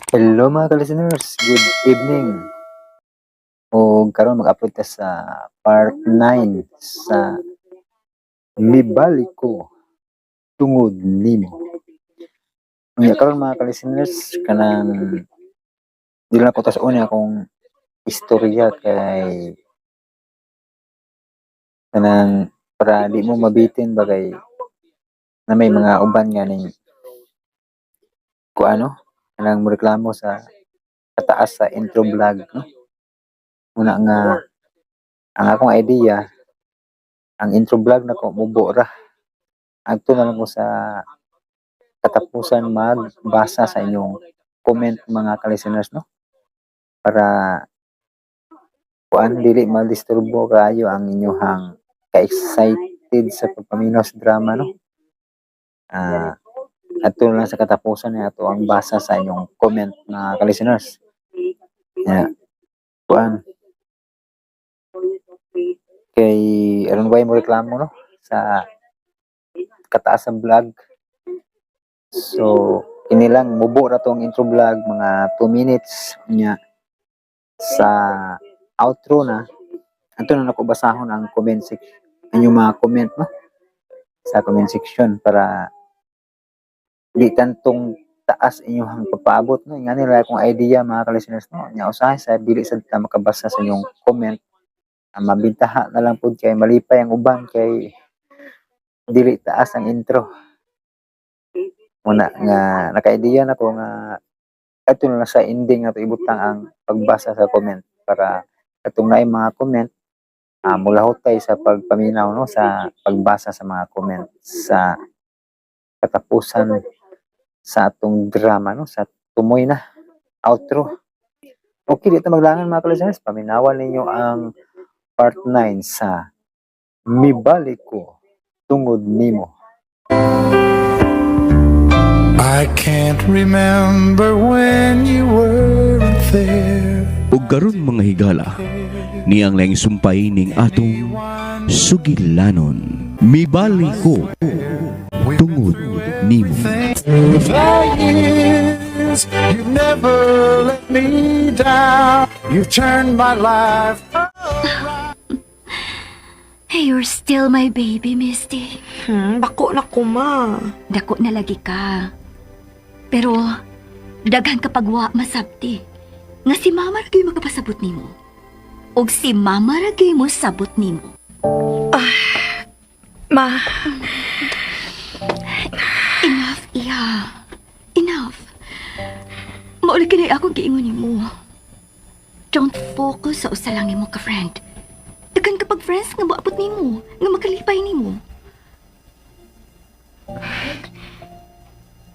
Hello mga ka-listeners, good evening. O karon mag-upload ta sa part 9 sa Mibalik Ko Tungod Nimo. Unya karon mga ka-listeners, kanang di lang ko tas una akong istorya kay kanang para di mo mabitin ba kay na may mga uban nga ning kuano kanang moreklamo sa kataas sa intro vlog, no? Una nga ang akong idea, ang intro vlog nako mubo ra. Adto na lang ko sa katapusan magbasa sa inyong comment mga ka-listeners, no? Para kuan dili madisturbo kaayo ang inyong ka-excited sa pagpaminaw sa drama, no? Adto na lang sa katapusan ni ato ang basa sa inyong comment mga ka-listeners. Yeah. Kuan kay aron way mo reklamo, no, sa kataas sa vlog. So kini lang mubo ra tong intro vlog mga 2 minutes nya sa outro na adto na nako basahon ang comment section, inyong mga comment, no, sa comment section para di tantong taas inyong pagpaabot, no. Nga nila akong idea mga ka-listeners, no, nya usahay sa dili sad ta makabasa sa inyong comment, mabintaha na lang pud kay malipay ang uban kay dili taas ang intro. Muna nga naka-idea na ko nga adto na lang sa ending ato ibutang ang pagbasa sa comment para atong naay mga comment, mulahutay sa pagpaminaw, no, sa pagbasa sa mga comment sa katapusan sa atong drama, no, sa tumoy na outro. Okay, dito maglangan mga ka-listeners, paminawan ninyo ang part 9 sa Mibalik Ko Tungod Nimo. I can't remember when you weren't there. Ug karon mga higala, niang laing sumpay ning atong sugilanon. Mibali ko tungod nimo. Through the years, you've never let me down. You've turned my life. Hey, you're still my baby, Misty. Bako na ko, ma. Dako na lagi ka. Pero, daghan ka pagwa masabti. Nga si Mama ra gyud makapasabot nimo. Og si Mama ra gyud mo sabot nimo. Ma, Enough, iya. Enough. Mao lagi na akong giingon nimo. Don't focus sa usa lang nimo ka friend. Daghan ka pag friends nga moabot nimo, nga makalipay nimo.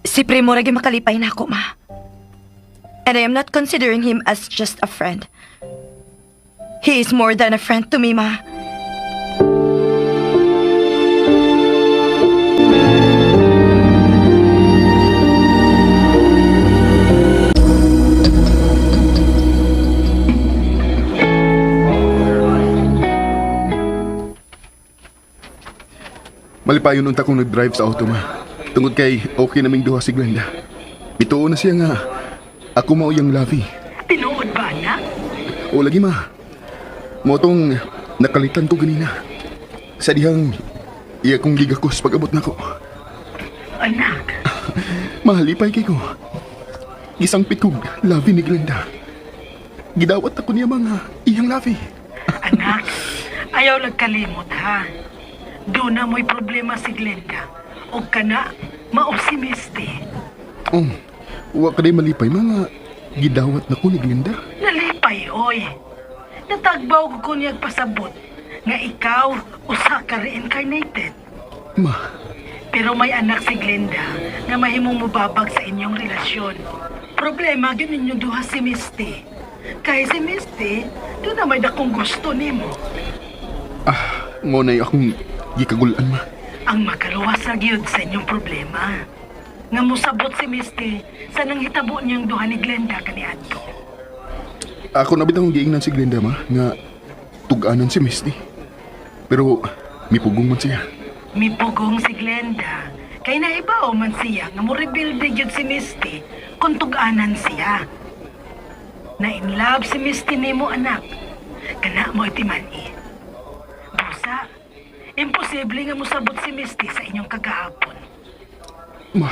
Si Primo ra gyud makalipay na ako, ma. And I am not considering him as just a friend. He is more than a friend to me, ma. Malipayon unta kong nag-drive sa auto, ma. Tungod kay okay naming duha si Glenda. Mituo na siya nga ako mao iyang lovey. Tinuod ba, anak? O lagi, ma. Mo tong nakalitan ko ganina. Sa dihang iya kong gigakos pag-abot nako. Anak, Mahalipay kay ko. Gisangpit kog lovey ni Glenda. Gidawat ako niya mga iyang lovey. Anak, ayaw nagkalimot ha. Doon na mo'y problema si Glenda. O kana, mao si Misty. Oh, wa ka day malipay mga gidawat na ko ni Glenda. Nalipay, oy. Natagbaw ko niyag pasabot nga ikaw usa ka reincarnated. Ma, Pero may anak si Glenda nga mahimong mubabag sa inyong relasyon. Problema gyud ninyo duha si Misty. Kay si Misty, doon na may dakong gusto nimo. Mo na akong gikagulan, ma. Ang makaluwas ra gyud sa inyong problema. Nga mosabot si Misty sa nanghitabo niyang duha ni Glenda kaniadto. Ako na bitang giingnan si Glenda, ma, nga tug-anan si Misty. Pero mipugong man siya. Mipugong si Glenda Kay naibaw man siya nga mo rebelde gyud si Misty kung tug-anan siya. Na in love si Misty nimo anak. Kana mo itiman-i. Busa, imposible nga mosabot si Misty sa inyong kagahapon. Ma,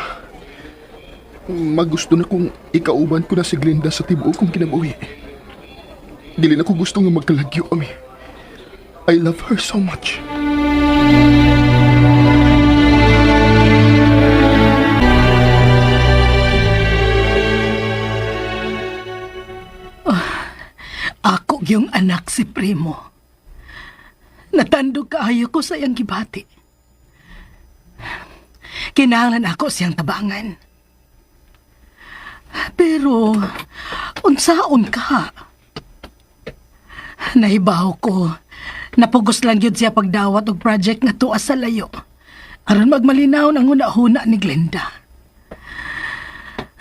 magusto na kung ikauban ko na si Glenda sa tibuok kong kinabuhi. Dili na ko gusto nga magkalagyo kami. I love her so much. Ako yung anak si Primo. Natandog kaayo ko sa iyang gibati. Kinahanglan ako siyang tabangan. Pero, unsaon ka? Nahibaw ko. Napugos lang yun siya pagdawat og project nga tuwa sa layo. Aron magmalinaw ang huna-huna ni Glenda.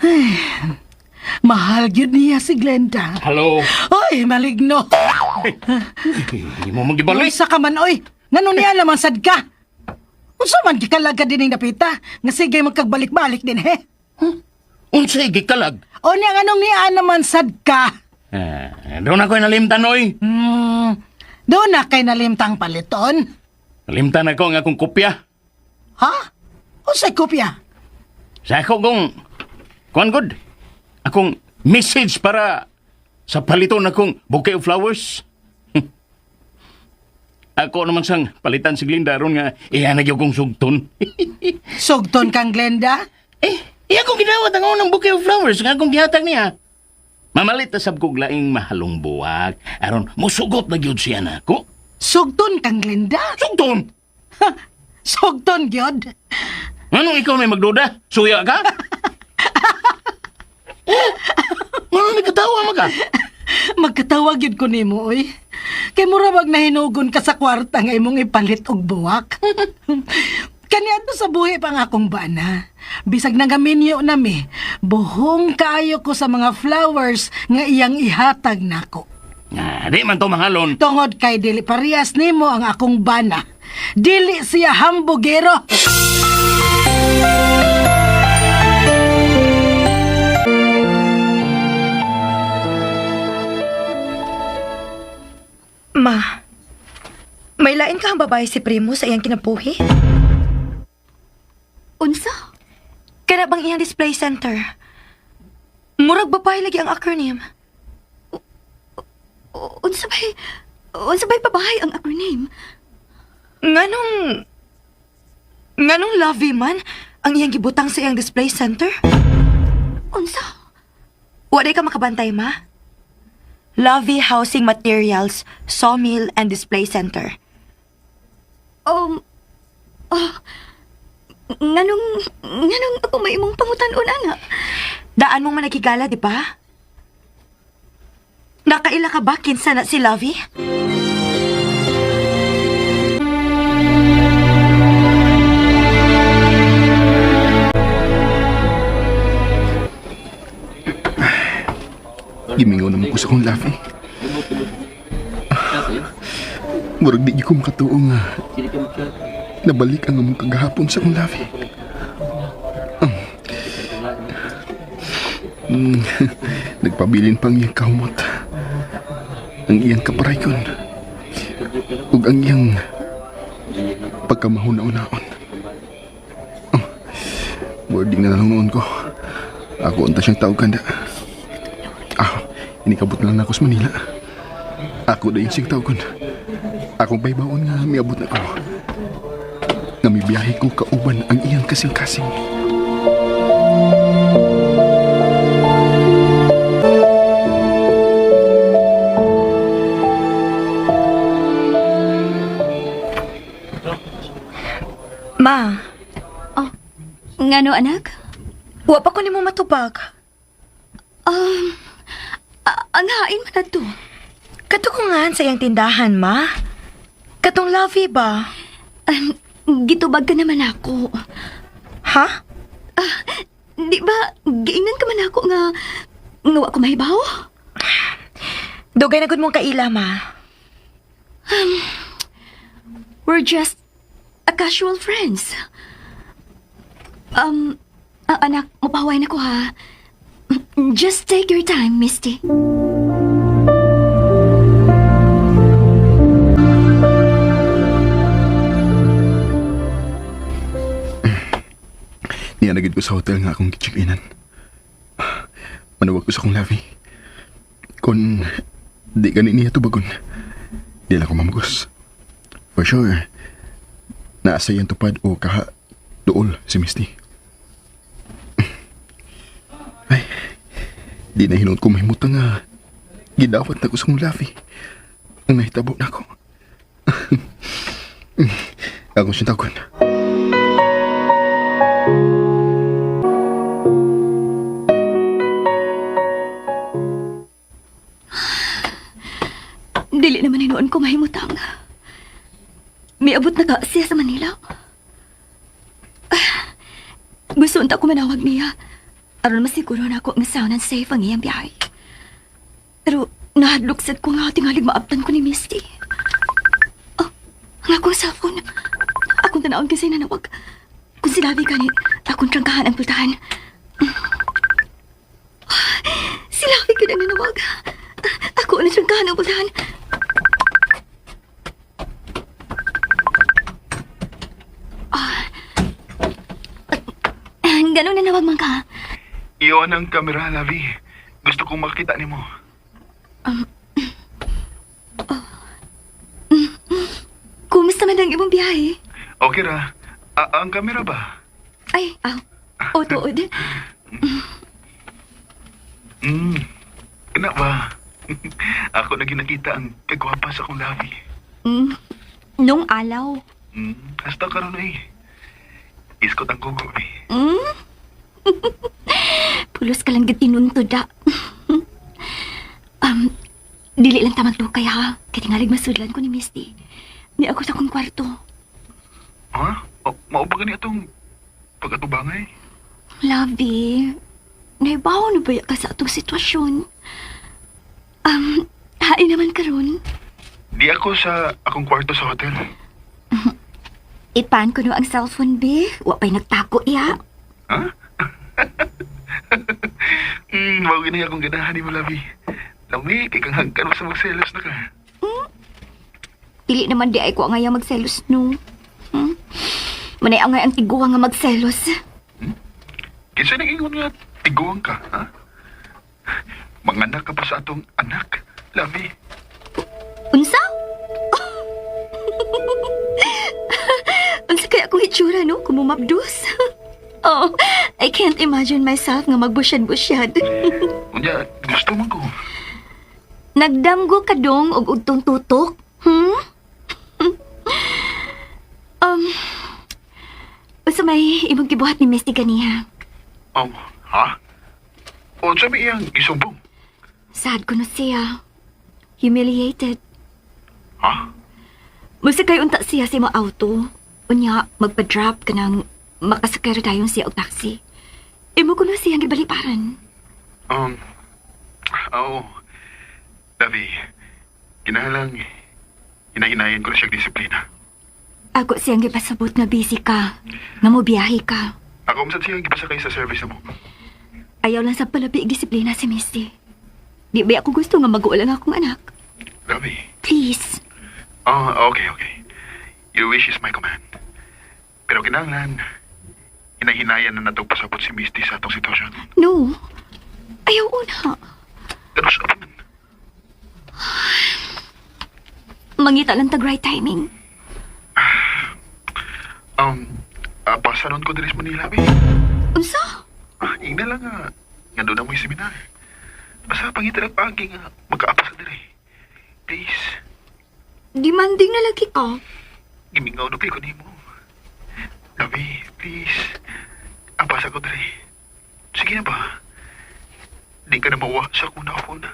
Ay, mahal yun niya si Glenda. Hello. Oy, maligno. Hindi mo magibalik. Unsa ka man, oy. Ngano niya naman sad ka? Unsa man gikalaga din ning dapita? Nga sige magkagbalik-balik din he. Unsay gikalag? O niya nganong niya naman sad ka? Eh, doon ako nalimtan, oy. Doon na kay nalimtang paliton. Nalimtan ako ang akong kopya. Ha? Unsay kopya? Sa ako kong... Kuan good. Akong message para sa paliton akong bouquet of flowers. Ako naman sang palitan si Glinda aron nga iya na gyud kong sugton. Sugton kang Glenda? Eh, iya kong gidawat ang unang bouquet of flowers nga akong gihatag niya. Mamalit na sab kog laing mahalong buwak aron musugot na gyud siya nako. Sugton kang Glenda? Sugton. Sugton gyud. Anong ikaw may magduda? Suya ka? Oh, ano nagkatawa mo ka? Magkatawag gyud ko nimo oy. Kay mura bag nahinugon ka sa kwarta nga imong ipalit og buwak. Kaniadto sa buhi pa nga akong bana. Bisag nagaminyo nami, buhong kaayo ko sa mga flowers nga iyang ihatag nako. Ah, di man to mahalon. Tungod kay dili parehas nimo ang akong bana. Dili siya hambugero. Ma, may lain ka ang babae si Primo sa iyang kinabuhi? Unsa? Kana bang iyang display center? Murag babae lagi ang acronym. Unsa bay babae ang acronym? Nganong lovey man ang iyang gibutang sa iyang display center? Unsa? Wala ka makabantay, ma? Lovey Housing Materials, Sawmill and Display Center. Oh, nganong ako may imong pangutan-on ana? Daan mong manakigala, di ba? Nakaila ka ba kinsa na si Lovey? Gimingaw naman ko sa akong lafi. Murag di ko makatuo nga nabalik ang among kagahapon sa akong lafi. Nagpabilin pang iyang kahumot. Ang iyang kaparaygon. Ug ang iyang pagkamahuna-unaon. Boarding na lang noon ko. Ako unta siyang tawag kanda. Ah, inikabot na lang ako sa Manila. Ako na yung siyang tawagon. Akong baybaon nga miabot na ko. Nga mibiyahe ko kauban ang iyang kasing-kasing. Ma, Oh, ngano anak? wa pa ko nimo matubag. Ang hain man adto. Katukungan sa iyang tindahan, ma. Katong Lovey ba? Gitubag ka naman ako. Ha? Di ba, giingnan ka man ako nga nga wa ko mahibaw? Dugay na gud mong kaila, ma. We're just a casual friends. Anak, mapahuway na ko ha. Just take your time, Misty. Niya na gid ko sa hotel nga akong gi-check-inan. Manawag ko sa akong lavi. Kung di gani niya tubagon, di lang ko mamugos. For sure, naa sa iyang tupad o kaha duol si Misty. Ay, di na hinuot ko mahimutang nga gidawat na ko sa akong lavi. Ang nahitabo na ako. Ako siyang tawagon. Dili naman hinuon ko mahimutang. Miabot na ka siya sa Manila. Ah, gusto unta ko manawag niya. Aron masiguro na ako nga sound and safe ang iyang biyahe. Pero nahadlok sad ko nga tingalig maabtan ko ni Misty. Oh, ang akong cellphone. Akong tanawon kasi nanawag. Kung sinabi ka ni, akong trangkahan ang pultahan. Sinabi ka na nanawag. Ako na trangkahan ang pultahan. Ganun na nawag man ka. Iyon ang kamera, Lavi. Gusto kong makita nimo. Kumusta man ang imong biyahe? Okay ra. Ang kamera ba? Ay, aw. O, tuod. Kana ba? Ako na ginakita ang kagwapa sa akong labi. Nung alaw. Hasta karon eh. Iskot ang kugo eh. Pulos ka lang gid da. um, dili lang tamang lukay ha. Kay tingalig masudlan ko ni Misty. Ni ako sa akong kwarto. Ha? O, mao ba gani atong pag-atubangay? Lovey, naibaw na ba ka sa atong sitwasyon? Hain naman karon. Di ako sa akong kwarto sa hotel. Ipan ko no ang cellphone, be. Wa pa'y nagtako iya. Ha? Mao gani akong ganahan nimo, Lavi. Lami, kay kang hagkan mo sa magselos na ka. Dili naman di ay ko ang ayaw magselos, no. Manay ang ang tiguang nga magselos. Kinsa nag-ingon nga tiguang ka, ha? Manganak ka pa sa atong anak, Lavi. Unsa? Unsa kaya akong itsura, no? Kumumabdos. Oh, I can't imagine myself nga magbusyad-busyad. Unya, gusto man ko. Nagdamgo ka dong og ugtong tutok? Um, unsa may imong gibuhat ni Misty ganiha? Ha? Unsa may iyang gisumbong? Sad ko no siya. Humiliated. Ha? Musakay unta siya sa imo auto. Unya, magpa-drop ka ng makasakay ra dayon siya og taxi. Imo ko na siyang gibaliparan. Oo. Lavi, kinahalang hinahinayan ko na siyang disiplina. Ako siyang gipasabot nga busy ka, nga mobiyahe ka. Ako umsad siyang gipasakay sa service mo. Ayaw lang sa palabi disiplina si Misty. Di ba ako gusto nga mag-uol ang akong anak? Lavi. Please. Oh, okay. Your wish is my command. Pero kinahanglan, hinahinayan na natong pasabot si Misty sa atong sitwasyon. No. Ayaw una. Pero sa man, Mangita lang tag right timing. Pasanon ko diri sa Manila, be. Unsa? Ah, ingna lang nga. Nga doon na mo'y seminar. Basta pangita lang paagi nga magkaapas sa diri. Please, Demanding na lagi ka. gimingaw na kay ko nimo. Labi, please. Apasa ko diri. Sige na ba? Di ka na mawa sa kuna-kuna.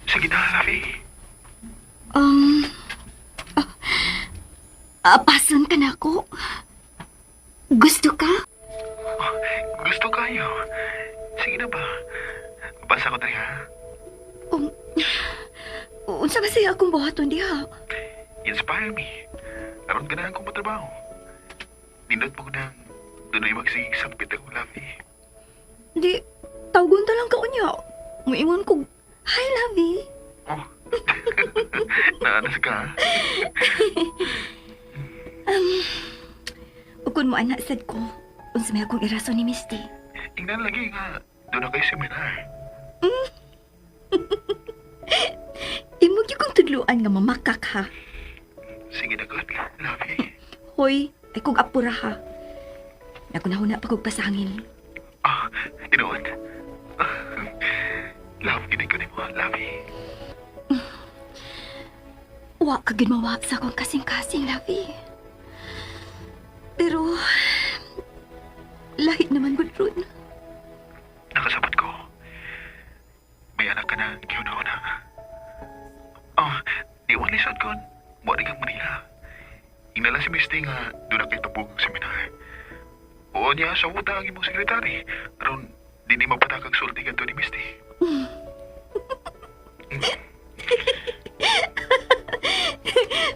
Sige na, Labi. Um, apasan ka na ako. Gusto ka? Oh, gusto kayo. Sige na ba? Apasa ko diri, ha? Unsa ba siya akong buhaton diha? Inspire me. Aron ganahan kong matrabaho. Nindot mo ko ng Dunay magsigig sampit ako, Lovey. Di, tawgon ta lang ka unya. Muingon ko, "Hi, Lovey." Oh. Naanas ka, ha? Ukon mo anak sad ko. Unsa may akong irason ni Misty. Ingnan lagi nga, doon na kayo seminar. Imo gyud kong tudluan nga mamakak ha. Sige na, good, Lovey. Hoy, ay kog apura ha. Nagunahuna pa kog pasangil. Ah, tinuod. Love, gini ko nimo, Lovey. Wa ka gyud mawa sa akong kasing-kasing, Lovey. Pero lahi naman gud ron. Nakasabot ko. May anak ka na, giuna-una. Oh, di wala sad kon. Mo kang Manila. Ingna lang si Misty nga doon na kayo tabog ang seminar. Oo niya, sa wuta ang imong sekretary. Aron, di ni mapatakag sulti kadto ni Misty.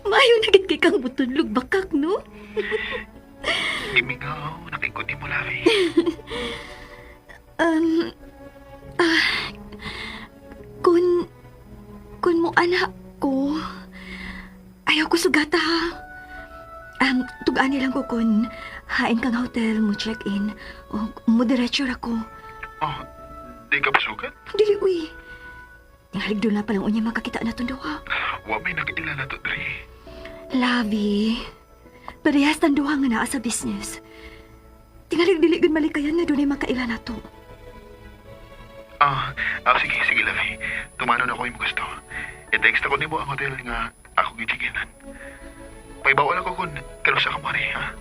Maayo na gid kay kang butudlog bakak, no? Gimingaw, nakikod ni mo, Lovey. Um, ah, kung mo anak ko, ayaw ko sugata ha. Tugaan lang ko kung hain kang hotel mo check-in o mo diretso ra ko. Oh, di ka pasugat? Dili, uy. Tingalig doon na palang unya makakita na itong duha. Wa may nakaila na to, Dre. Labi, parehas tang duha nga naa sa business. Tingalig dili gud malikayan nga dunay makaila na to. Ah, sige, sige, Lovey. Tumano na ko yung gusto. I-text ako nimo ang hotel nga ako gichikinan. Paibawal ako kung kano sa kamari, ha?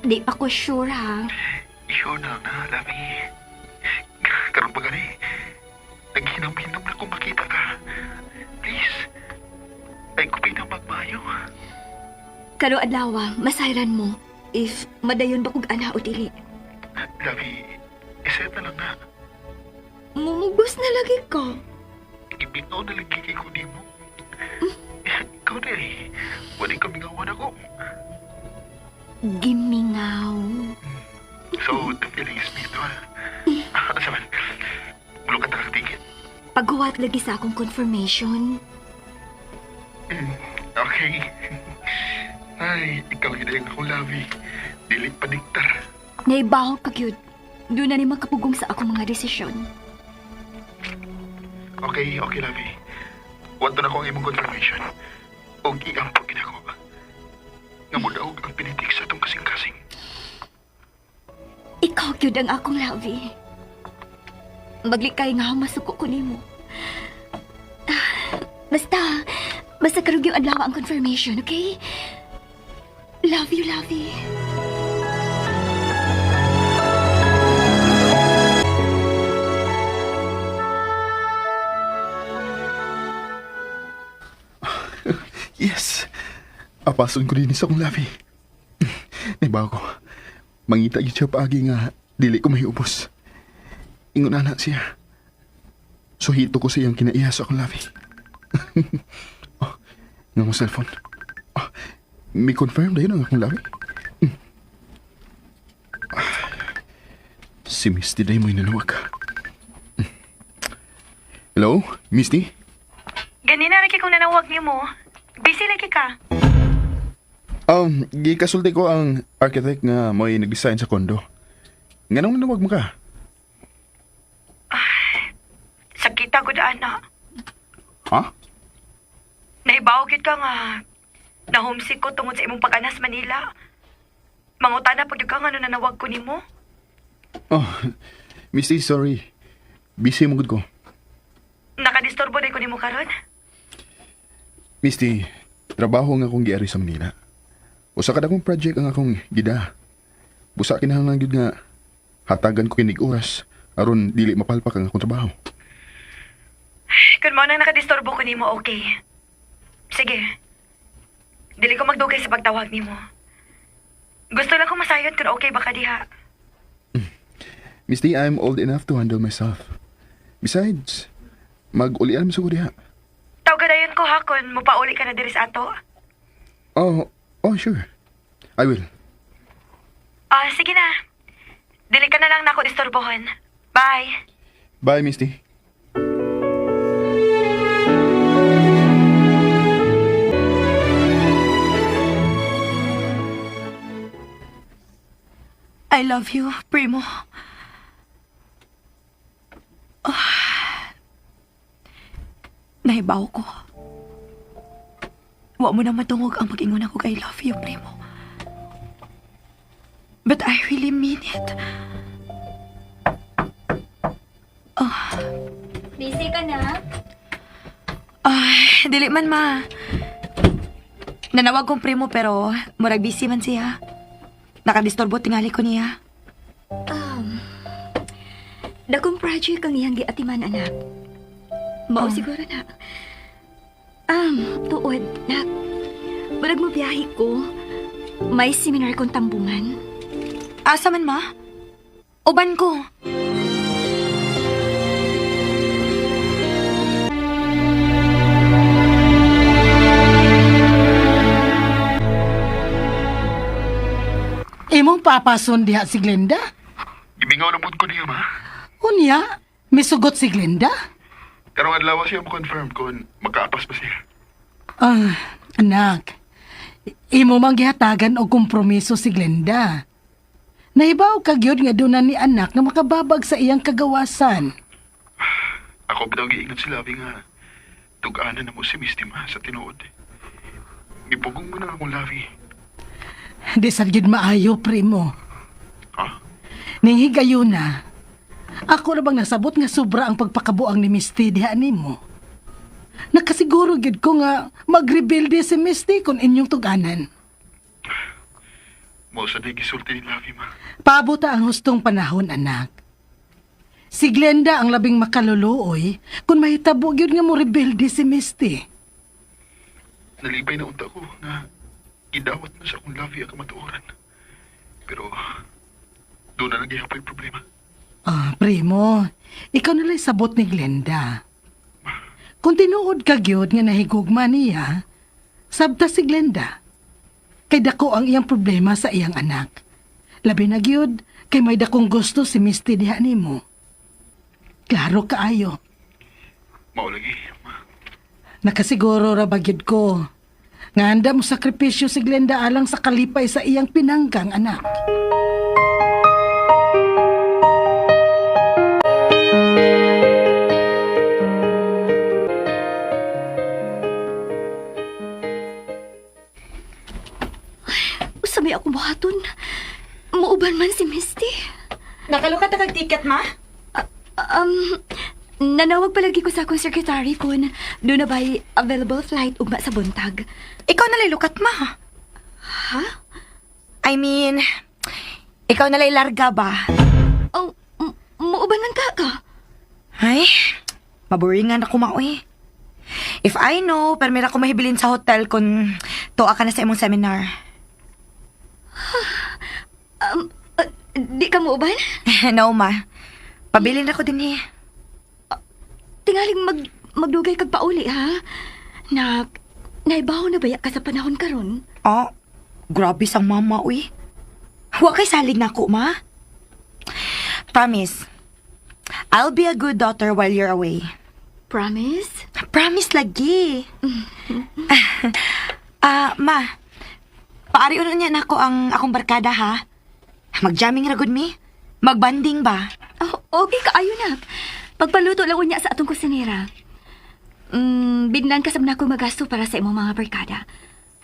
Di pa ko sure ha. Sure na na, Lovey. Karon pa gani. Naghinam-hinam na kung makita ka. Please. Ay, kupit ang magmayo. Karo adlaw, masayran mo if madayon ba kog ana o dili. Lovey, iset na lang na. Mumugos na lagi ko. Ibinaw na lang kiki ko nimo. Ikaw na eh. Wala ka mingawan ako. Gimingaw. So, the feeling is mutual. Asa man? Mulo ka ticket. Paghuwat lagi sa akong confirmation. Okay. Ay, ikaw yun ang akong Lovey. Dili pa diktar. Naibaho ka gyud. Doon na ni makapugong sa akong mga desisyon. Okay, okay, Lovey. Wato na ko ang imong confirmation. Og iampo gid ako. Nga mo daog ang pinitik sa atong kasing-kasing. Ikaw gyud ang akong Lovey. Maglikay nga masuko ko nimo. Ah, basta karug yung adlaw ang confirmation, okay? Love you, Lovey. Yes! Apason ko din sa akong Lovey. Naibaw ko. Mangita gyud siya paagi nga dili ko mahiubos. Ingon ana siya. Suhito ko sa iyang kinaiya sa akong Lovey. Oh, nga mo cellphone. Oh, may confirm dayon ang akong Lovey. Ah, si Misty day mo'y nanawag. Hello, Misty? Ganina ra kay kung nanawag nimo. Busy lagi ka. Gikasulti ko ang architect nga mo'y nag-design sa kondo. Nganong nanawag mo ka? Sakita gud ana. Ha? Naibaw gyud ka nga na homesick ko tungod sa imong pag-anas Manila. Mangutana pag ka nga nanawag ko nimo. Oh, Misty, sorry. Busy mo gud ko. Nakadisturbo day ko nimo karon. Misty, trabaho nga akong giari sa Manila. Usa ka akong project ang akong gida. Busa kinahanglan gyud nga hatagan ko kinig oras aron dili mapalpak ang akong trabaho. Kun mo nang nakadisturbo ko nimo, okay. Sige. Dili ko magdugay sa pagtawag nimo. Gusto lang ko masayod kung okay ba ka diha. Misty, I'm old enough to handle myself. Besides, mag-ulian mo sa ko diha. Tawag dayon ko ha kung mupauli ka na diri sa ato. Oh, sure. I will. Ah, sige na. Dili ka na lang nako istorbohon. Bye. Bye, Misty. I love you, Primo. Ah. Nahibaw ko. Wa mo na matungog ang mag-ingon ako I love you, Primo. But I really mean it. Busy ka na? Ay, dili man, ma. Nanawag kong primo pero murag busy man siya. Nakadisturbo tingali ko niya. Dakong project ang iyang giatiman, anak. Mao siguro na. Tuod, nak. Balag mo biyahe ko. May seminar kong tambungan. Asa man, ma? Uban ko. Imong papason diha si Glenda? Gimingaw na ko niya, ma. Unya, misugot si Glenda? Karong adlaw siya mo confirm kung makaapas ba siya. Ah, anak. Imo mang gihatagan og kompromiso si Glenda. Nahibaw ka gyud nga doon na ni anak nga makababag sa iyang kagawasan. Ako bitaw giingon si Lavi nga tug-anan na mo si Misty, ma, sa tinuod. Gipugong mo na akong Lavi. Di sad gyud maayo, primo. Ha? Ning higayuna, ako na bang nasabot nga sobra ang pagpakabuang ni Misty diha nimo? Nakasiguro gyud ko nga magrebelde si Misty kung inyong tug-anan. Mo sa di gisulti ni Lavi, ma. Paabot ang hustong panahon, anak. Si Glenda ang labing makaluluoy kung mahitabo gyud nga mo rebelde si Misty. Nalipay na unta ko nga gidawat na sa akong Lavi ang kamatuoran. Pero doon na lang gihapon yung problema. Ah, primo, ikaw na lang sabot ni Glenda. Kung tinuod ka gyud nga nahigugma niya, sabta si Glenda. Kay dako ang iyang problema sa iyang anak. Labi na gyud kay may dakong gusto si Misty diha nimo. Klaro kaayo. Mao lagi, ma. Nakasiguro ra ba gyud ko nga handa mo sakripisyo si Glenda alang sa kalipay sa iyang pinanggang anak. Usa may ako buhaton. Muuban man si Misty. Nakalukat na kag ticket, ma? Nanawag palagi ko sa akong secretary kung doon na ba'y available flight ugma sa buntag. Ikaw na lukat, ma. Ha? I mean, ikaw na larga ba? Oh, muuban man ka ka. Ay, maboringan ako maoy. If I know, pero meron ako mahibilin sa hotel kung tuwa ka na sa imong seminar. Di ka muuban? No, ma. Pabilin ako din eh. Tingaling magdugay kag pauli, ha? Nak, naibaw na baya ka sa panahon karon? Oh, grabe sang mama, uy. Wa kay salig na ako, ma. Promise. I'll be a good daughter while you're away. Promise? Promise lagi. Ah, ma. Paari uno niya nako ang akong barkada ha. Magjamming ra gud mi. Magbanding ba? Oh, okay ka, ayo nak. Pagpaluto lang unya sa atong kusinera. Bignan ka sab na ako magasto para sa imong mga barkada.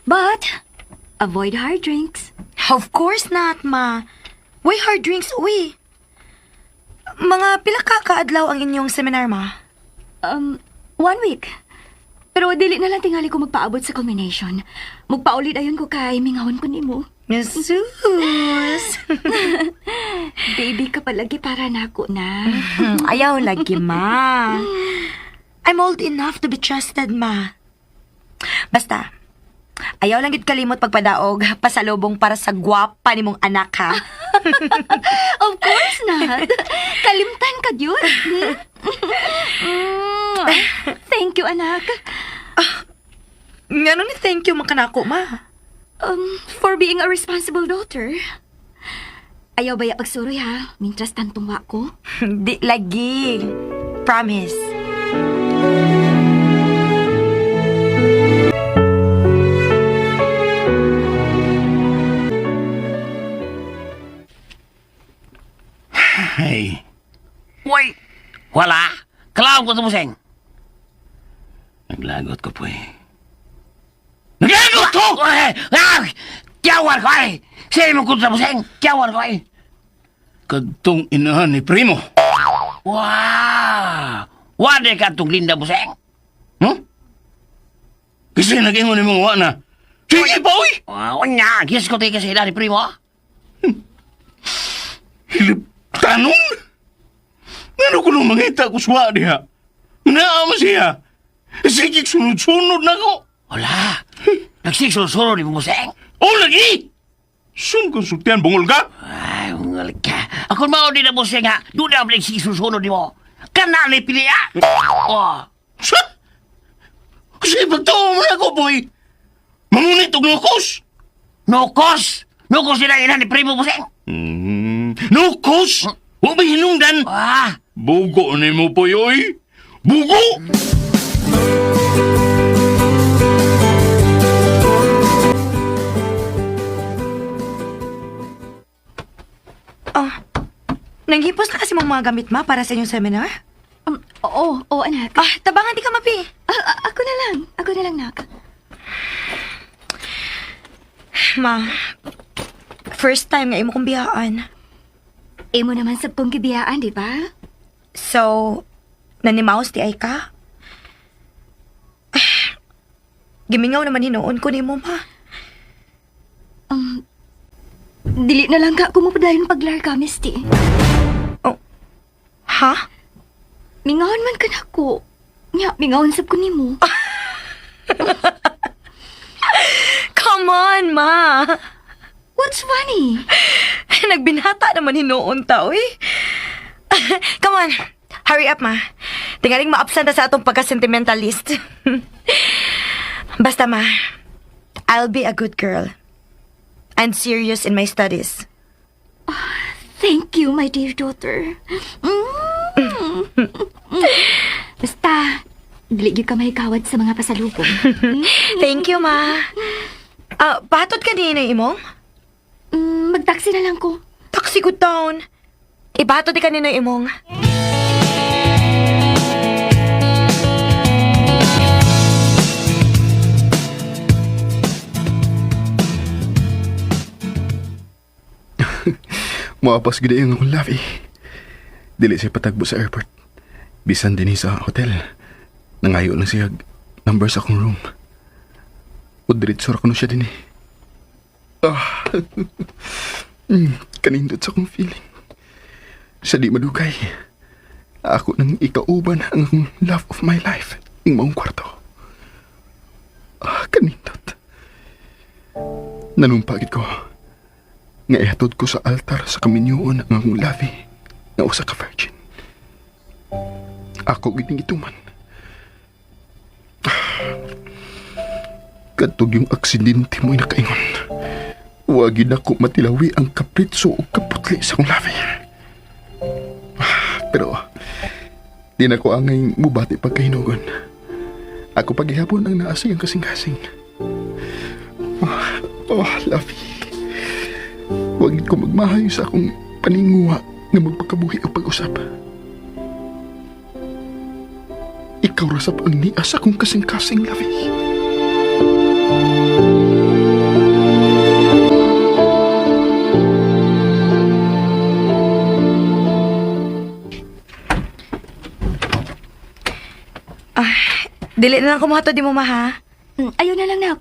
But, avoid hard drinks. Of course not, ma. Why hard drinks, uy? Mga pila ka kaadlaw ang inyong seminar, ma? 1 week. Pero dili na lang tingali ko magpaabot sa culmination. Magpauli dayon ko kay mingawon ko nimo. Jesus! Baby ka palagi para nako na. Ayaw lagi, ma. I'm old enough to be trusted, ma. Basta, ayaw lang gid kalimot pagpadaog, pasalubong para sa gwapa nimong anak, ha? Of course not. Kalimtan ka gyud. Thank you, anak. Ngano ni thank you man kanako, ma? For being a responsible daughter. Ayaw baya pagsuroy ha, mintras tantong wa ko. Di lagi. Promise. Ay. Uy! Wala! Kalaw ko tumuseng! Naglagot ko po eh. Naglagot ko! Ay! Ah! Kiyawar ko ay! Sino mo kontra buseng? Kiyawar ko ay! Kadtong inahan ni Primo. Wow! Wade ka itong Linda buseng? Huh? Kasi nag-ingon ni mong wa na. Sige pa, uy! Wow, nya! Gis ko tayo kasi ni Primo. Hilip, tanong? Ngano ko nung mangita ko suwa diha? Naama siya. Sige, sunod-sunod na ko. Wala. Nagsisunod-sunod ni Buseng. Oh, lagi! Sum kong sultian, bungol ka? Ay, bungol ka. Ako mao din na Buseng ha. Doon na nagsisunod ni mo. Kana ni pili ha? Oh. Sa? Kasi pagtuo mo na ako, boy. Mangunit og nukos. Nukos? Nukos nila ina ni Primo Buseng. Nukos? Wa ba hinungdan? Ah. Bugo ni mo po, oy. Bugo! Oh, nanghipos na kasi mong mga gamit, ma, para sa inyong seminar? Oo, oo anak. Ah, tabangan di ka, mapi. Ah, ah, ako na lang. Ako na lang, nak. Ma, first time nga imo kong biyaan. Imo naman sab kong gibiyaan, di ba? So, nanimaos di ay ka? Ah, gimingaw naman hinuon ko nimo, ma. Dili na lang ka kumupadayon paglar ka, Misty. Oh, ha? Mingahon man ka nako. Nya, mingahon sab ko nimo. Come on, ma. What's funny? Nagbinata naman hinuon ta, uy. Come on, hurry up, ma. Tingaling ma-absent na sa atong pagka-sentimentalist. Basta, ma, I'll be a good girl. And serious in my studies. Thank you, my dear daughter. Mm. Basta, dili gyud ka mahikawad sa mga pasalubong. Thank you, ma. Ah, patod ka din na imong? Magtaxi na lang ko. Taxi ko down. Ibato di kanino imong. Maapas gid ang akong love eh. Dili siya patagbo sa airport. Bisan din sa hotel. Nangayo lang siya number sa akong room. O diretso ra kuno siya din eh. Ah. Kanindot sa akong feeling. Sa di madugay. Ako nang ikauban ang akong love of my life. Ing maong kwarto. Ah, kanindot. Nanumpagit ko. Nga ihatod ko sa altar sa kaminyuon ang akong labi nga usa ka virgin. Ako gining ituman. Kadtog yung aksidente mo'y nakaingon. Wagi na ko matilawi ang kapritso o kaputli sa akong labi. Pero di na ko angay mubati pagkahinugon. Ako paghihapon ang naasay ang kasing-kasing. Oh, labi. Huwag ko magmahayo sa akong paninguha nga magpakabuhi ang pag-usap. Ikaw rasap ang nias akong kasing-kasing, Lavi. Dili na lang kumuhatod di mo, ma, ha? Ayaw na lang, nak.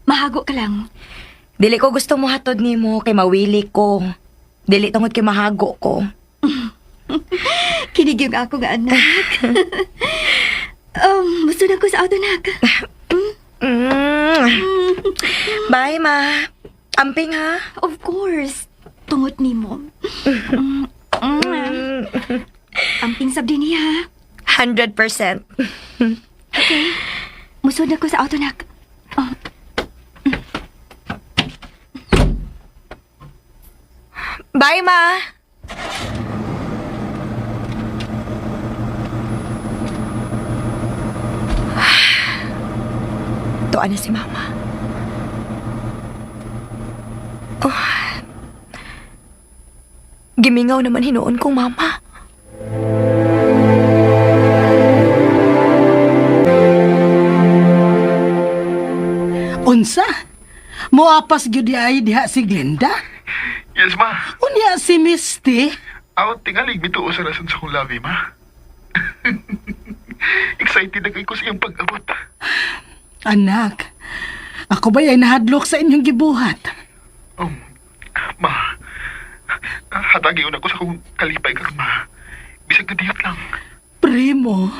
Mahago ka lang. Dili ko gusto mohatod nimo kay mawili ko. Dili tungod kay mahago ko. Kinig yung ako nga, anak. Musunod ko sa auto, nak. Bye, ma. Amping, ha? Of course. Tungot nimo. Amping sab din niya. 100%. Musunod ko sa auto, nak. Oh, Bye! Bye, ma! Tuan na si mama. Oh. Gimingaw naman hinuon kong mama. Unsa? Moapas gyud ay diha si Glenda? Yes, ma. Unya si Misty? Out tingalig mituo sa rason sa kong labi, ma. Excited na kay ko sa iyang pag-abot. Anak, ako ba ay nahadlok sa inyong gibuhat? Ma, hatagi una ko sa kong kalipay ka, ma. Bisag kadiyot lang. Primo.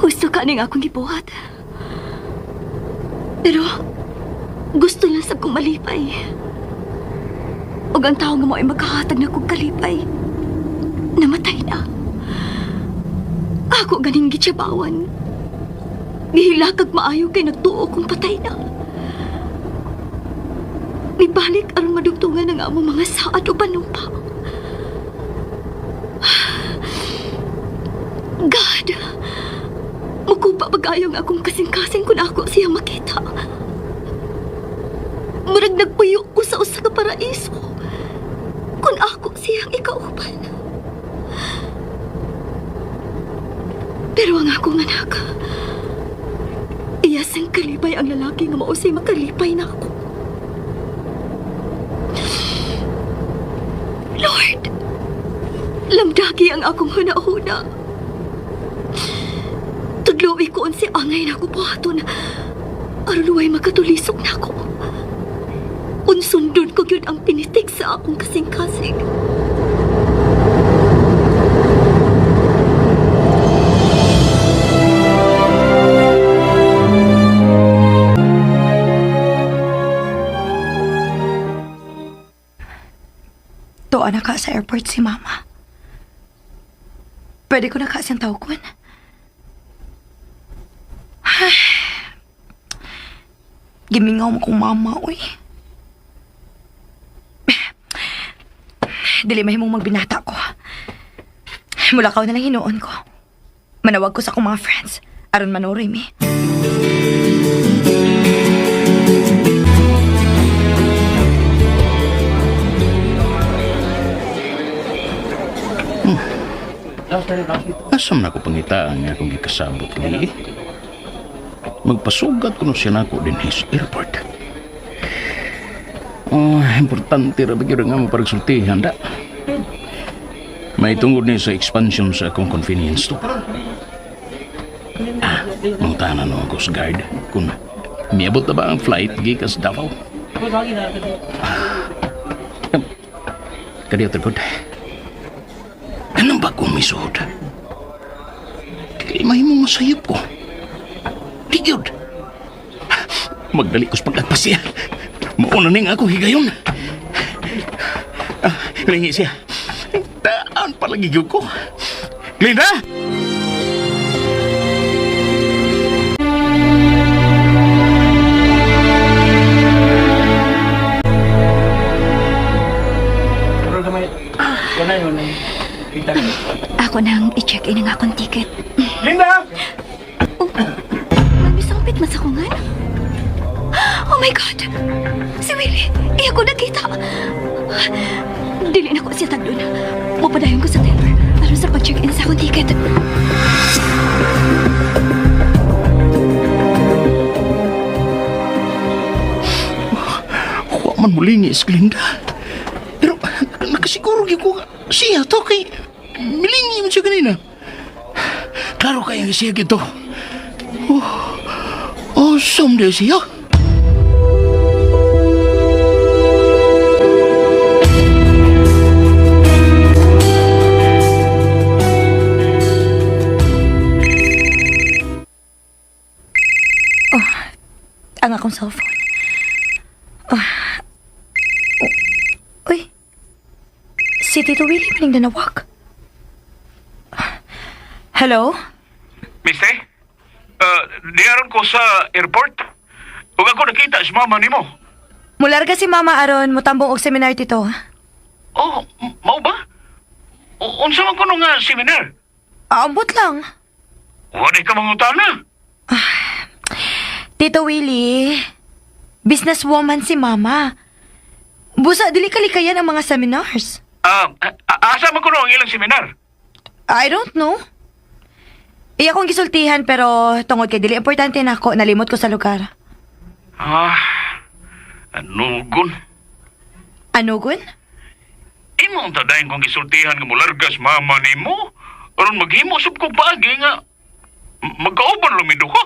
Husto ka ning akong gibuhat. Pero, gusto lang sab kong malipay. Ug ang tao nga mo'y magkahatag na kong kalipay, namatay na. Ako ganing gitsabawan. Gihilakag maayo kay nagtuo kong patay na. Nibalik aron madugtungan ang among mga saad o panumpa. God! Mukupa pag-ayong akong kasing-kasing kung ako siya makita. Murag nagpuyo ko sa usa ka paraiso. Kung ako siyang ikauban. Pero ang akong anak, iyasang kalipay ang lalaki nga mausay makalipay na ako. Lord, lamdagi ang akong huna-huna. Tudloy ko si angay na ako buhaton. Aron way makatulisok na ako. Unsundon ko gyud ang pinitik sa akong kasing-kasing. Tuan na ka sa airport si mama. Pwede ko na ka siyang tawgon. Gimingaw mo kong mama, uy. Dili mahimong magbinata ko. Mulakaw na lang hinuon ko. Manawag ko sa akong mga friends. Aron manuroy mi. Asam na ko pangitaan nga akong gikasabot ni. Magpasugat ko no siya nako din his airport. Oh, importante ra ba gyud nga mo paragsultihan da. May tungod ni sa expansion sa akong convenience store. Ah, mangtana no ang Coast Guard kung miabot na ba ang flight gikas Davao. Ah, kadiyo good. Anong ba kung may suod? Dili mahimong masayop ko. Di gyud. Magdali ko sa paglagpas siya. Mauna ning ako higayon. Ah, lingi siya. Taan palagi gyud ko. Glinda! Ako nang i-check-in ang akong ticket. Linda! Oh, may misampit man sa kungan. Oh my God! Si Willie! Iya ko nakita! Dili na ko siya tagdon. Mapadayon ko sa teller. Aron sa pag-check-in sa akong ticket. Wa man mulingi si Glinda. Pero nakasiguro gyud ko nga siya to kay milingi man siya kanina. Klaro kaya nga siya gito. Oh, awesome daw siya. Ang akong cellphone. Ah. ning nanawag? Hello? Mister? Diaron ko sa airport. Ug ako nakita si mama nimo. Mularga si Mama aron motambong og seminar, Tito. Oh, mao ba? Unsa man kuno nga seminar? Ambot lang. Wala ka mangutana. Tito Willie, businesswoman si Mama. Busa, dili kalikayan ang mga seminars. Asa man kuno ang ilang seminar? I don't know. Iya kong gisultihan pero tungod kay dili importante nako, nalimot ko sa lugar. Ah, anugon. Anugon? Imo ang tadayon kong gisultihan nga mularga si mama nimo. Aron maghimo sub kong paagi nga magkauban lang mi duha.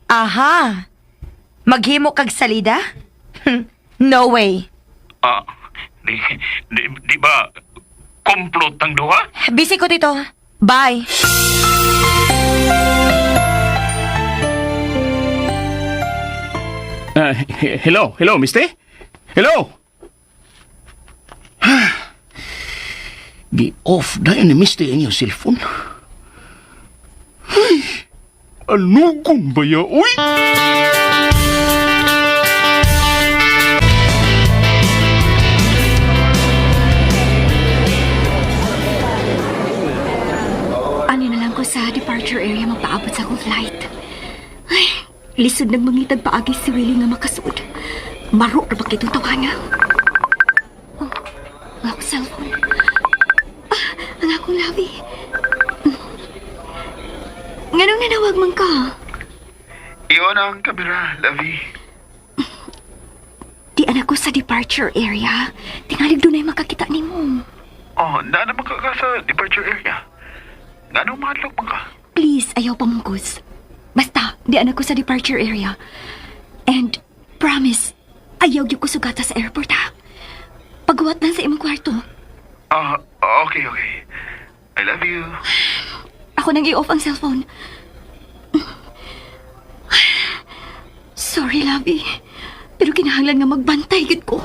Aha. Maghimo kag salida? No way. Ah, di ba komplot ang duha? Busy ko, Tito. Bye. Hello, hello, mister? Hello? Gi-off dahil ni mister ang iyong cellphone. Ay, anugon ba ya, uy? Ano na lang ko sa departure area magpaabot sa akong flight. Ay, lisod nagmangitag paagi si Willie nga makasuod. Maro ra ba kitong tawana? Oh, ang akong cellphone. Ah, ang akong labi. Nganong nanawag man ka? Iyon ang kamera, Lovey. Di anak ko sa departure area. Tingalig doon ay makakita nimo. Oh, naa naman ka ka sa departure area. Nganong mahadlok man ka? Please, ayaw pamungkos. Basta, di anak ko sa departure area. And, promise, ayaw gyud ko sugata sa airport ha. Paghuwat lang sa imong kwarto. Ah, okay. I love you. Ako nang i-off ang cellphone. Sorry, Lovey. Pero kinahanglan nga magbantay gid ko.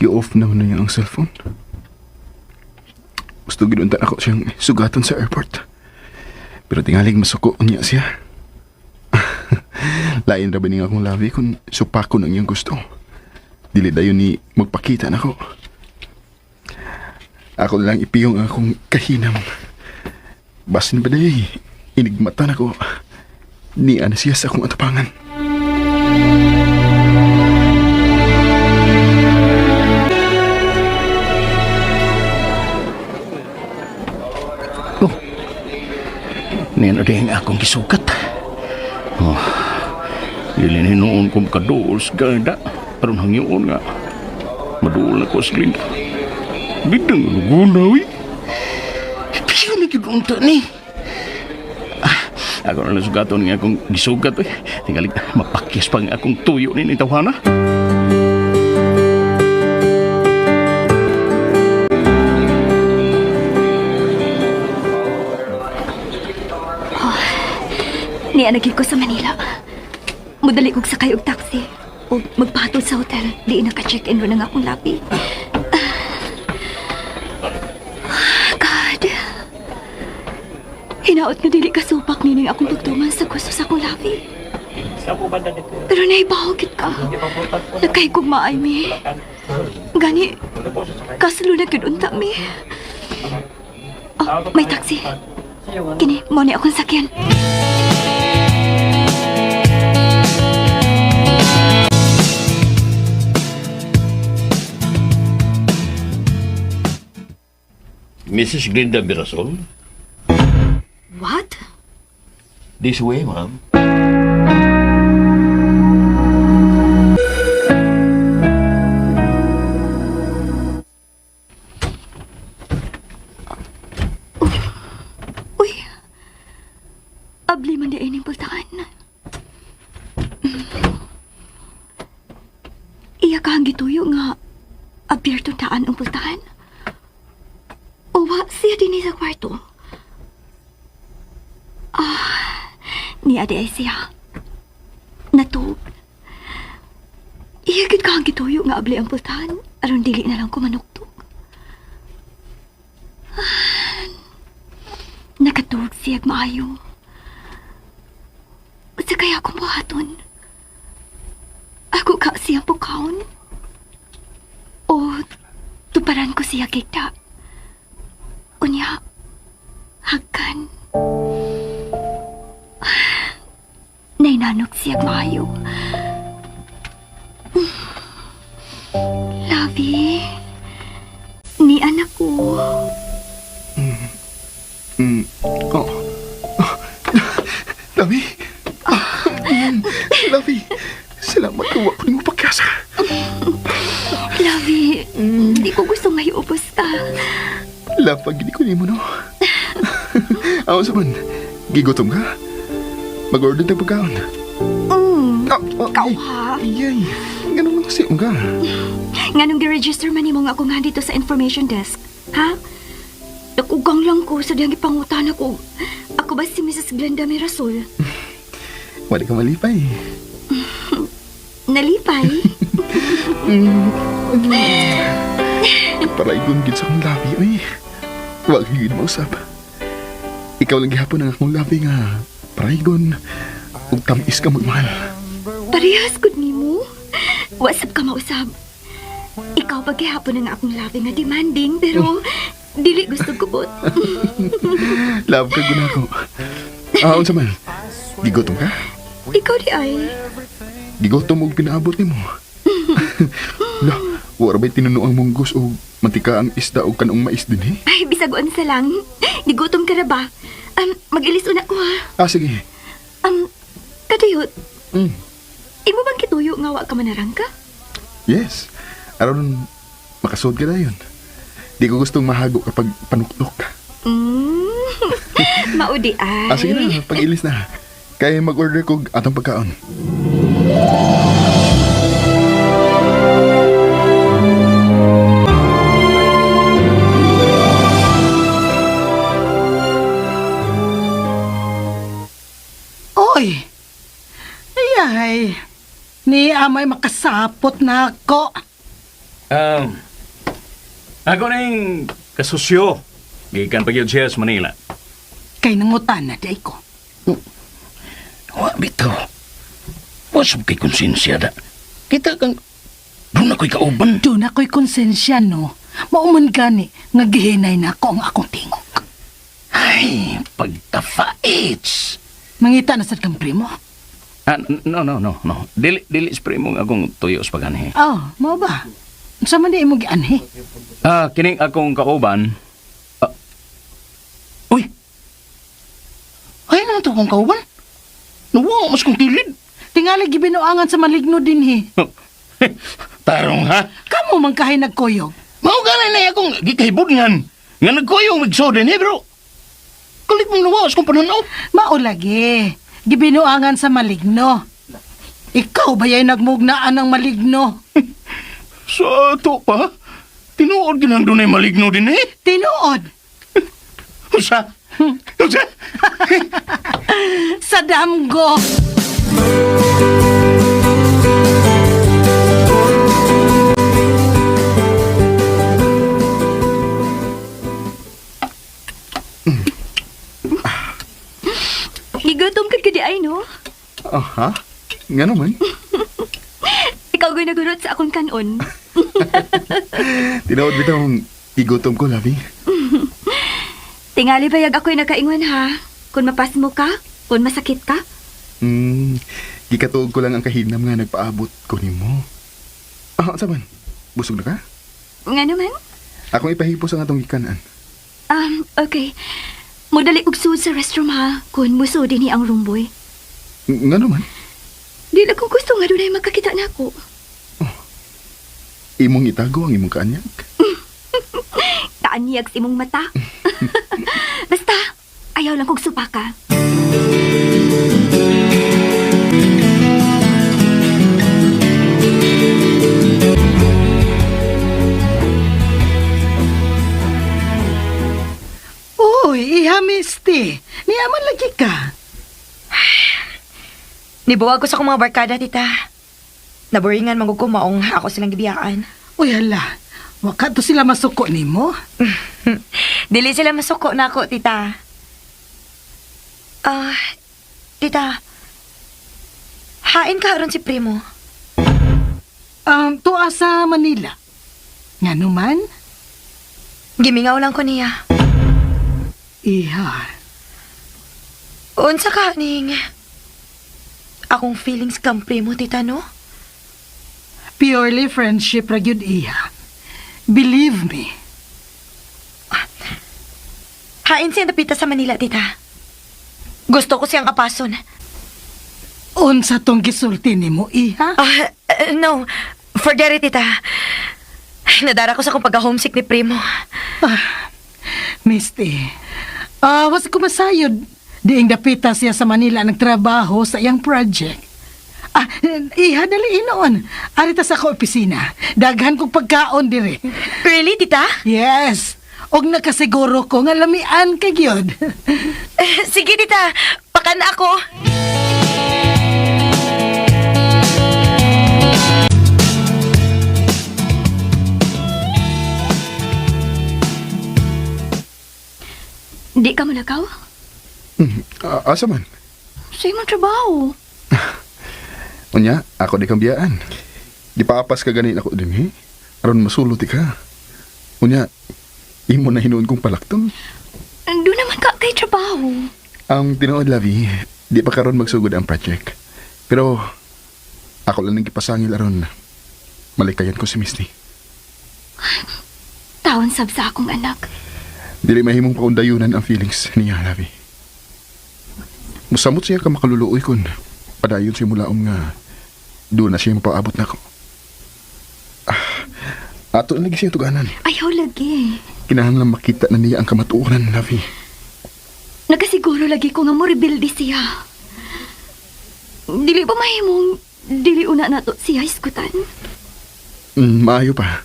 Gi-off naman na niya ang cellphone. Gusto giduntan ako siyang sugatan sa airport. Pero tingalig masuko niya siya. Lain ra ba niya akong labi kung supako ng iyang gusto. Dili dayon ni magpakita nako. Ako na lang ipiyong ang akong kahinam. Basin ba day, inigmata nako. Niya na siya sa akong atupangan. Oh. Niyan ang akong gisukat. Oh. Dili ni noon kong kaduol sa Glinda. Aron hangyoon nga. Maduol na ko sa Glinda. Bidang luguna, uy. Piyo na gyud unta ni. Ah, ako na lang sugaton nga akong gisugat, uy. Tingali, mapakyas pa nga akong tuyo ni tawhana. Niya naging ko sa Manila. Mudali kog sakay og taxi. O magpatol sa hotel. Di na ka-check-in ron ang akong labi. Ah, God. Hinaot nga dili ka supak nining akong pagtuman sa gusto sa akong labi. Pero naibaw gid ka. Nagkahigugmaay mi. Gani, kaslo na gid unta mi. Oh, may taxi. Kini, mo ni akong sakyan. Mrs. Glinda Mirasol? What? This way, ma'am. Uy! Abli man di ining pultahan. Iya ka ang gituyo nga abierto taan ang pultahan. Uwa siya din sa kwarto. Ah, Niya di ay siya. Natug. Iya gid ka ang gituyo nga abli ang pultahan. Aron dili na lang ko manuktok. Ah, nakatuog siyag maayo. Unsa kaya akong buhaton? Ako ka siyang pukawon? O tuparan ko siya kita? Unya, hagan. Nainanok siya maayo. Lavi, ni anak ko. Oh. Lavi. Lavi. Salamat ka. Wa ko nimo pagkasa. Lavi, di ko gusto ngayon ka. Lapag gini ko nimo no. Aw sa man. Gigutom ka? Mag-order tag pagkaon. Mm. Ah, ah, Ikaw ay. ha? Ay, ay. Ganun lang kasi ka. Nga nung gi-register man nimo nga ako nga dito sa information desk, ha? Nakugang lang ko sa diyang ipangutan ako. Ako ba si Mrs. Glenda Mirasol? Wala ka malipay. Nalipay? Paraigon gid sa akong labi, oy. Wa gyud mausap. Ikaw lang gihapon ang akong labi nga paraigon ug tam-is ka magmahal. Parehas gud nimo. Wasap ka mausab. Ikaw pa gihapon ang akong labi nga demanding pero dili gusto gubot. Love ka gud ako. Ah, unsa man? Gigutom ka? Ikaw di ay. Gigutom og pinaabot nimo. La, wa ra ba'y tinunoang munggos og mantika ang isda og kanong mais dinhi? Ay, bisag unsa lang. Gigutom ka na ba? Mag-ilis una ko ha. Ah, sige. Kadiyot, Mm. imo bang kituyo nga wa ka manarang ka? Yes. Aron makasuod ka dayon. Di ko gustong mahago kapag panuktok. Maudi ay. Ah, sige na, pag-ilis na. Kaya mag-order kog atong pagkaon. Oy! Ayay! Ni amay makasapot na ako. Ako na yung kasusyo. Gikan pa gyud siya sa Manila. Kay nangutan na di ko. Wa bitaw. Wa sab kay konsensya da. Kita kang doon ako'y kauban. Doon ako'y konsensya, no? Mauman gani, nga gihinay na ako ang akong tingog. Ay, pagtafaits. Mangita na sad kang primo. Ah, no, no, no, no. Dili, dili sa primo nga akong tuyo sa paganhi. Oh, mao ba? Unsa man di imo gianhi? Ah, kining akong kauban. Ah, Uy! Ay, ano to kong kauban? Nawa, mas kong kilid. Tingali gibinuangan sa maligno dinhi. Tarong ha? Kamo man kahay nagkuyog. Mao ganay na akong gikahibudngan. Nga nagkuyong migso din eh, bro. Kulit mong nawa, kong pananaw. Mao lagi. Gibinuangan sa maligno. Ikaw ba yay nagmugnaan ng maligno? Sa ato pa, tinuod ginang dunay maligno din eh. Tinuod. Usa? Usa? Sa damgo. Gigutom ka di ay, no? Ah, ha? Nga naman. Ikaw go'y nagurot sa akong kanon. Tinuod bitaw ang igutom ko, Lavi. Tingali bayag ako'y nakaingon ha. Kung mapasmo ka, kung masakit ka. Gikatuog ko lang ang kahinam nga nagpaabot ko nimo. Ah, unsa man? Busog na ka? Nga naman. Akong ipahipos ang atong gikanan. Okay. Mudali og sud sa restroom ha. Kung muso din ni ang room boy. Nga naman. Di lang kung gusto nga dunay magkakita na ako. Imong itago ang imong kaanyag. Kaanyag sa imong mata. Basta, ayaw lang kong supaka. Uy, iha, misti. Niyaman lagi ka. Nibuwag ko sa akong mga barkada, tita. Naboringan man gud ko maong ako silang gibiyaan. Uy, hala. Waka to sila masuko nimo. Dili sila masuko na ako, tita. Ah, tita. Hain ka aron si Primo. Tuwa sa Manila. Nga naman? Gimingaw lang ko niya. Iha. Unsa ka ning akong feelings kang Primo, tita, no? Purely friendship ra gyud iha. Believe me. Hain siya napita sa Manila, tita. Gusto ko siyang apason. Unsa tong gisulti nimo, iha? Ah, no. Forget it, tita. Ay, nadara ko sa akong pagka-homesick ni Primo. Misty. Ah, was ko masayod. Diing dapita siya sa Manila nagtrabaho sa iyang project. Ah, iha dali inoon. Arita sa ako opisina. Daghan kog pagkaon dire. Really, tita? Yes. Og nakasiguro ko nga lamian ka gyud. Sige, tita. Pakan ako. Di ka malakaw? Asa man? Sa imong trabaho. Unya, ako di kang biyaan. Di paapas ka ganin ako din, he? Aron masulot ka. Unya, imo na hinuon kong palakton. Doon naman ka kay trabaho. Ang tinuod, Lavi, di pa karon magsugod ang project. Pero, ako lang nang gipasangil aron malikayan ko si Misty. Taon sab sa akong anak. Dili mahimong paundayunan ang feelings niya, Lavi. Musamot siya ka makaluluoy kun padayon siya mulaom nga doon na siya mapaabot nako. Ah, ato na lagi siya tuganan. Ayaw lagi. Kinahanglan makita na niya ang kamatuoran, Lavi. Nakasiguro lagi ko nga mo rebuild siya. Dili ba mahimong dili una nato siya iskutan? Maayo pa.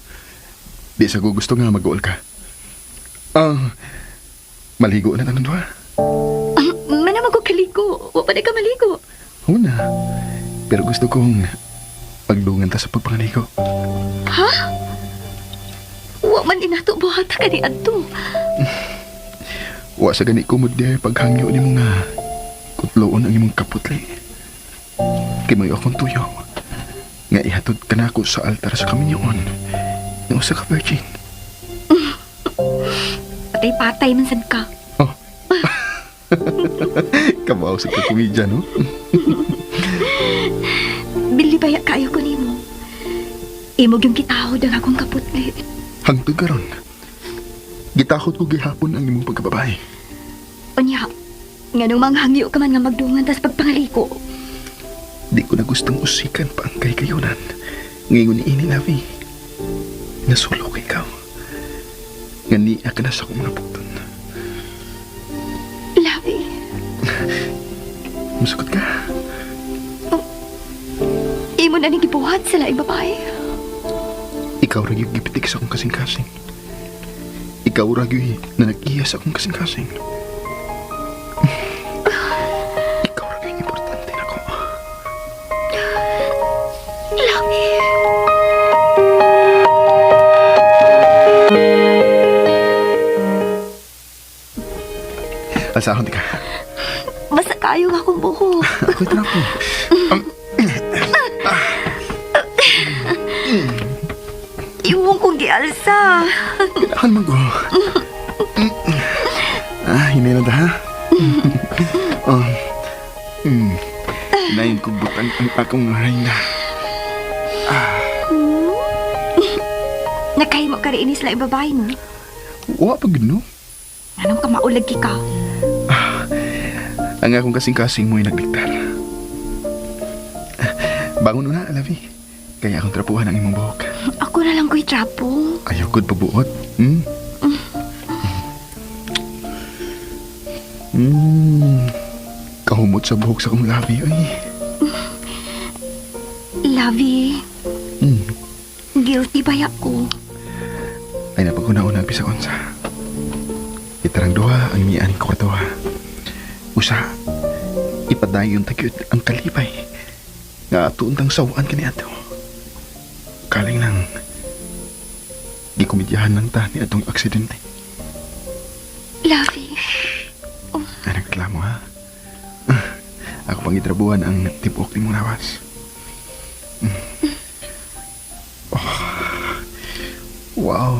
Di sa ko gusto nga mag-uol ka. Ah, maligo na tanong duha. Ah, manamag ko kaligo. Wa pa na ka maligo. Una. Pero gusto kong pagdungan ta sa pagpangaligo. Ha? Wa man inato buhat ka ni adto. Wa sa gani kumod di paghangyo nimo nga kutloon ang imong kaputli. Kay may akong tuyo. Nga ihatod ka nako sa altar sa kaminyoon. Nga usa ka virgin. Patay-patay man sad ka. Oh. Kabaw sa komedya, no? Bili baya kayo ko nimo. Imog yung kitahod ang akong kaputli. Hangtod karon. Gitakot ko gihapon ang imong pagkababae. Unya, nganong manghangyo ka man nga magdungan tas pagpangaliko. Di ko na gustong usikan pa ang kaygayunan. Ngayon ni ini, Lavi. Nasulo ka ikaw. Nga niya ka na sa akong mga pugton. Labi, Musukot ka. imo na ning gibuhat sa laing babae. Ikaw ra yung gipitik sa akong kasing-kasing. Ikaw ra gyud na nag-iya sa akong kasing-kasing. Ikaw ra gyud importante nako. Labi. Alsahon di ka. Basta kayo nga akong buhok. Ako trapo. Iwong kong gialsa. Kailangan man ko. Ah, hinay lang ta ha. Oh. Hinayin ko butang ang akong reyna. Nakahimo ka rin sila babae, no? Wa pa gud no. Anong ka maulag ka? Ang akong kasing-kasing mo'y nagdiktar. Bangon una, Lavi. Kaya akong trapuhan ang imong buhok. Ako na lang ko'y trapo. Ayaw gud pabuot. Hmm? Kahumot sa buhok sa akong labi. Ay. Lavi, guilty ba ako? Ay napaguna-una ang bisag unsa. Itarang duha ang mianing ko katuwa. Usa, Ipadayon ta gyud ang kalipay nga ato untang sawaan kaniadto. Kaling lang gikomedyahan lang ta ni atong aksidente. Lovey. Ay, nagreklamo ha. Ako pang gitrabuhan ang tibok ni mong lawas. Oh. Wow.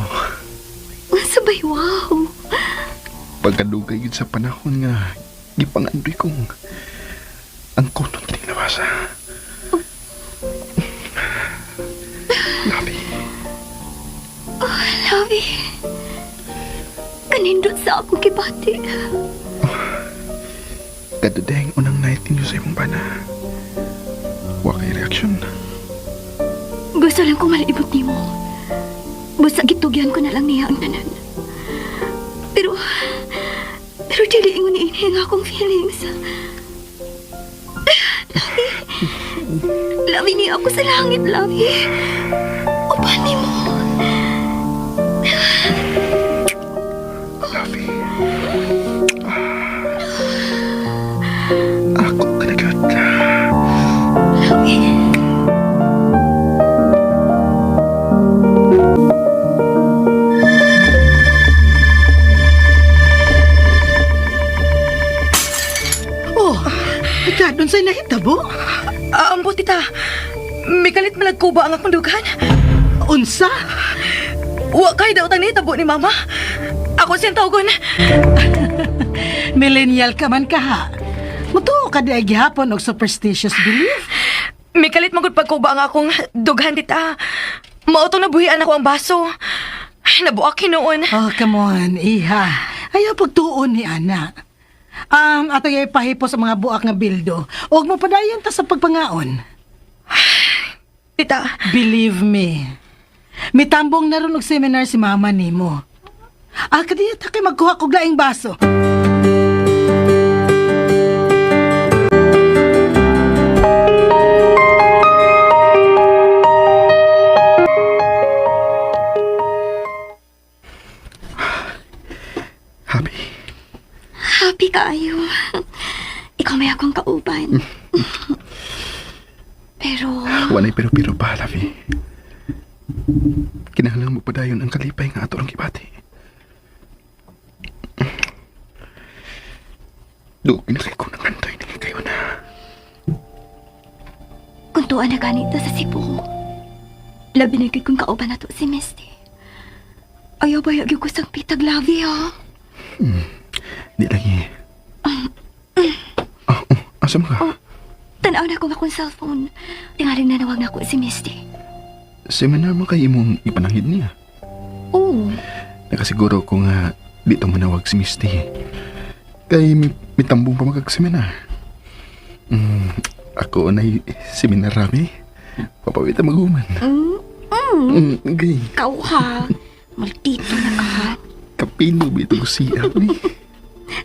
Unsa bay wow? Pagkadugay yun sa panahon nga gipangandoy kong ang kunon kining lawasa. Labi. Oh, Lovey. Kanindot sa akong gibati. Kadudeng unang night ninyo sa imong bana. Wa kay reaksyon. Gusto lang ko malibot nimo. Busa gitugyan ko na lang niya ang tanan. Pero dili ingon ni ini ang akong feelings. Lovey. Lovey niya ako sa langit, Lovey. Uban nimo. Lovey. Ako ka na gyud. Lovey. Oh, ikaw, dun sa'yo nahitabo? Ah, ambo, tita. Mikalit malagkuba ang akong dugan. Unsa? Wa kay daw tang nitabo ni mama. Ako siyang tawgon. Millennial ka man ka ha. Mutuo ka di ay gihapon og superstitious belief. Mikalit magud pagkuba ang akong dughan, tita. Mao tong nabuhian ako ang baso. Ay, nabuak hinuon. Oh, come on, iha. Ayaw pagtuon ni Ana. Ato yung ipahipo sa mga buak nga bildo. Huwag mo padayon ta sa pagpangaon. Tita, Believe me. Mitambong na ron og seminar si mama nimo. Ah, kadiya ta kay magkuha kog laing baso. Happy. Happy kaayo. Ikaw may akong kauban. Pero, Walay pero-pero pa, Lavi. Kinahanglan mo padayon ang kalipay nga ato ang gibati. Dugi na kay ko ng kantoy na kayo na. kung tuwa na ganito sa Cebu, labi na gyud kong kauban na to si Misty. Ayaw ba yung ko sang pitag, Lovey, ha? Di lagi. Oh, asa mo ka? Tanaw na ko nga akong cellphone. Tingaling nanawag na ako si Misty. Seminar mo kay imong ipanangid niya. Oo. Nakasiguro ko nga dito manawag si Misty. Kay mitambong pa magag-seminar. Ako na seminar rami. Papawita maghuman. Okay. Ikaw ha. Maldito na ka ha. Kapino ba ito si Ami?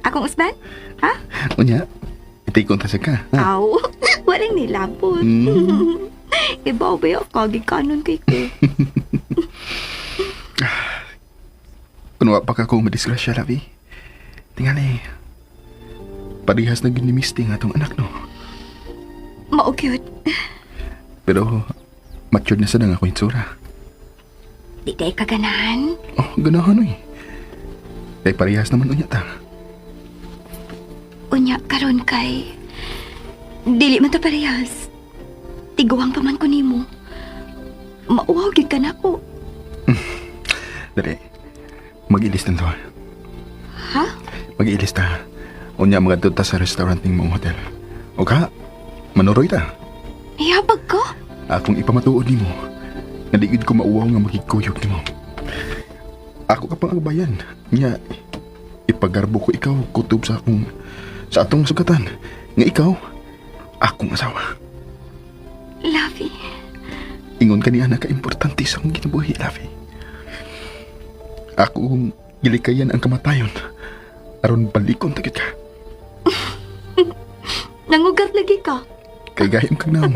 Akong usban? Ha? Unya, itay konta sa ka. Ha? Aw. Walang nilabot. Ibaw ba yung kagikanon kay ko? Kunwa pa ka kung madisgrasya, Lavi. Tingali, parehas na gyud ni Misty nga atong anak, no? Mao cute. Pero, matured na sa nga ako itsura. Di day ka ganahan. Oh, ganahan, oy. Kay parehas naman unya ta. Unya karon kay dili man ta parehas. Tiguang pa man ko nimo. Mauwaw gyud ka nako. Dali, mag-ilis na to. Ha? Mag-ilis ta. Unya, magadto ta sa restaurant ning mong hotel. O ka, manuroy ta. Ihabag ko. Akong ipamatuod nimo. Nga di gid ko mauwaw nga makikuyog nimo. Ako ka pang agbayan. Nya, ipagarbo ko ikaw kutob sa akong sa atong sugatan. Nga ikaw, akong asawa. Lovey. Ingon ka niya naka-importante sa akong kinabuhi, Lavi. Ako gilikayan ang kamatayon. Aron balikon ta gyud ka. Nangugat lagi ka. Kay gayam kag naon.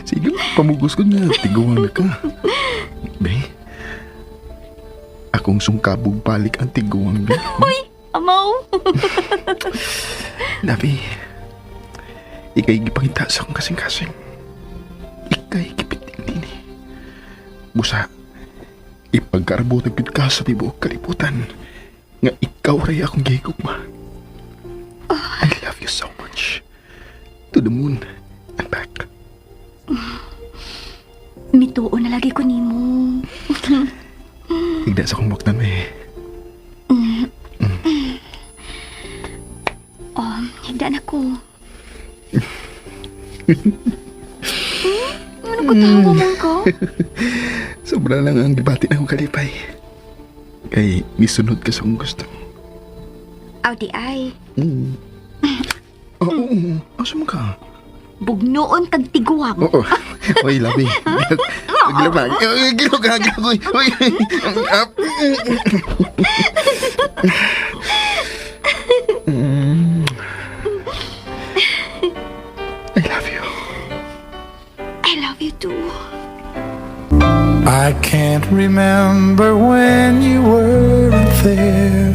Sige, pamugos ko niya. Tiguan na ka. Be, akong sungkabog balik ang tiguang be. Hoy, amaw. Labi, Ikay gipangita sa akong kasing-kasing. Ikay gipiting nini. Busa, ipagkarabot ang ka sa tibuok kalibutan nga ikaw ray akong gihigugma. I love you so much. To the moon and back. Mituo na lagi ko nimo. Higda sa akong buktan, eh. Oh, higda na ko. Ano ko tawa man ko? Sobra lang ang gibati na akong kalipay. Kay misunod ka sa akong gusto. Aw di ay. Oo, oo. Asa man ka? Bugnoon kag tiguang. Oo. Oy, labi. Gilok na. Gilok ka, gilok. Oy. Up. I love you. I love you too. I can't remember when you weren't there.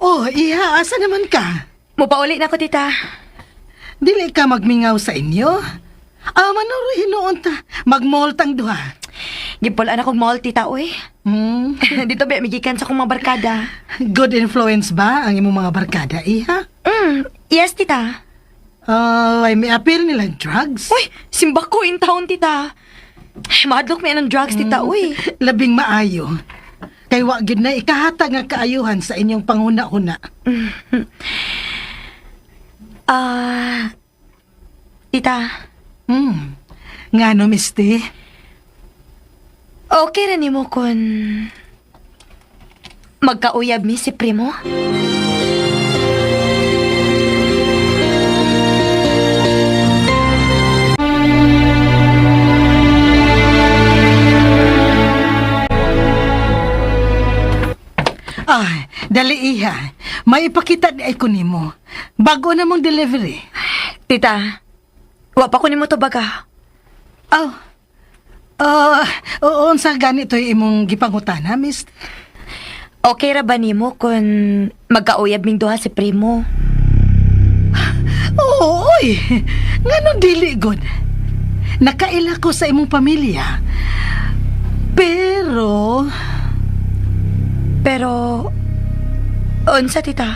Oh, iha, asa naman ka? Mupauli na ko, tita. Dili ka magmingaw sa inyo? Ah, manuro hinuon ta. Magmall tang duha. Gipulaan akong mall, tita, uy. Dito ba, migikan sa akong mga barkada. Good influence ba ang imong mga barkada, iha? Yes, tita. Oh, ay may appeal nila drugs. Uy, simba ko in town, tita. Ay, mahadlok may anong drugs, tita, uy. Labing maayo. Kay wa gyud na ikahatag nga kaayuhan sa inyong panghuna-huna. Ah, tita. Ngano, Misty? Okay ra nimo kun magkauyab mi si Primo? Ah, dali iha. May ipakita di ay ko nimo. Bago na mong delivery. Tita, wa pa ko nimo to baga. Oh. Oh, oo, unsa ganito imong gipangutana, Miss? Okay ra ba nimo kun magkauyab ming duha si Primo? Oo, oy. Ngano dili gud? Nakaila ko sa imong pamilya. Pero Pero unsa, tita?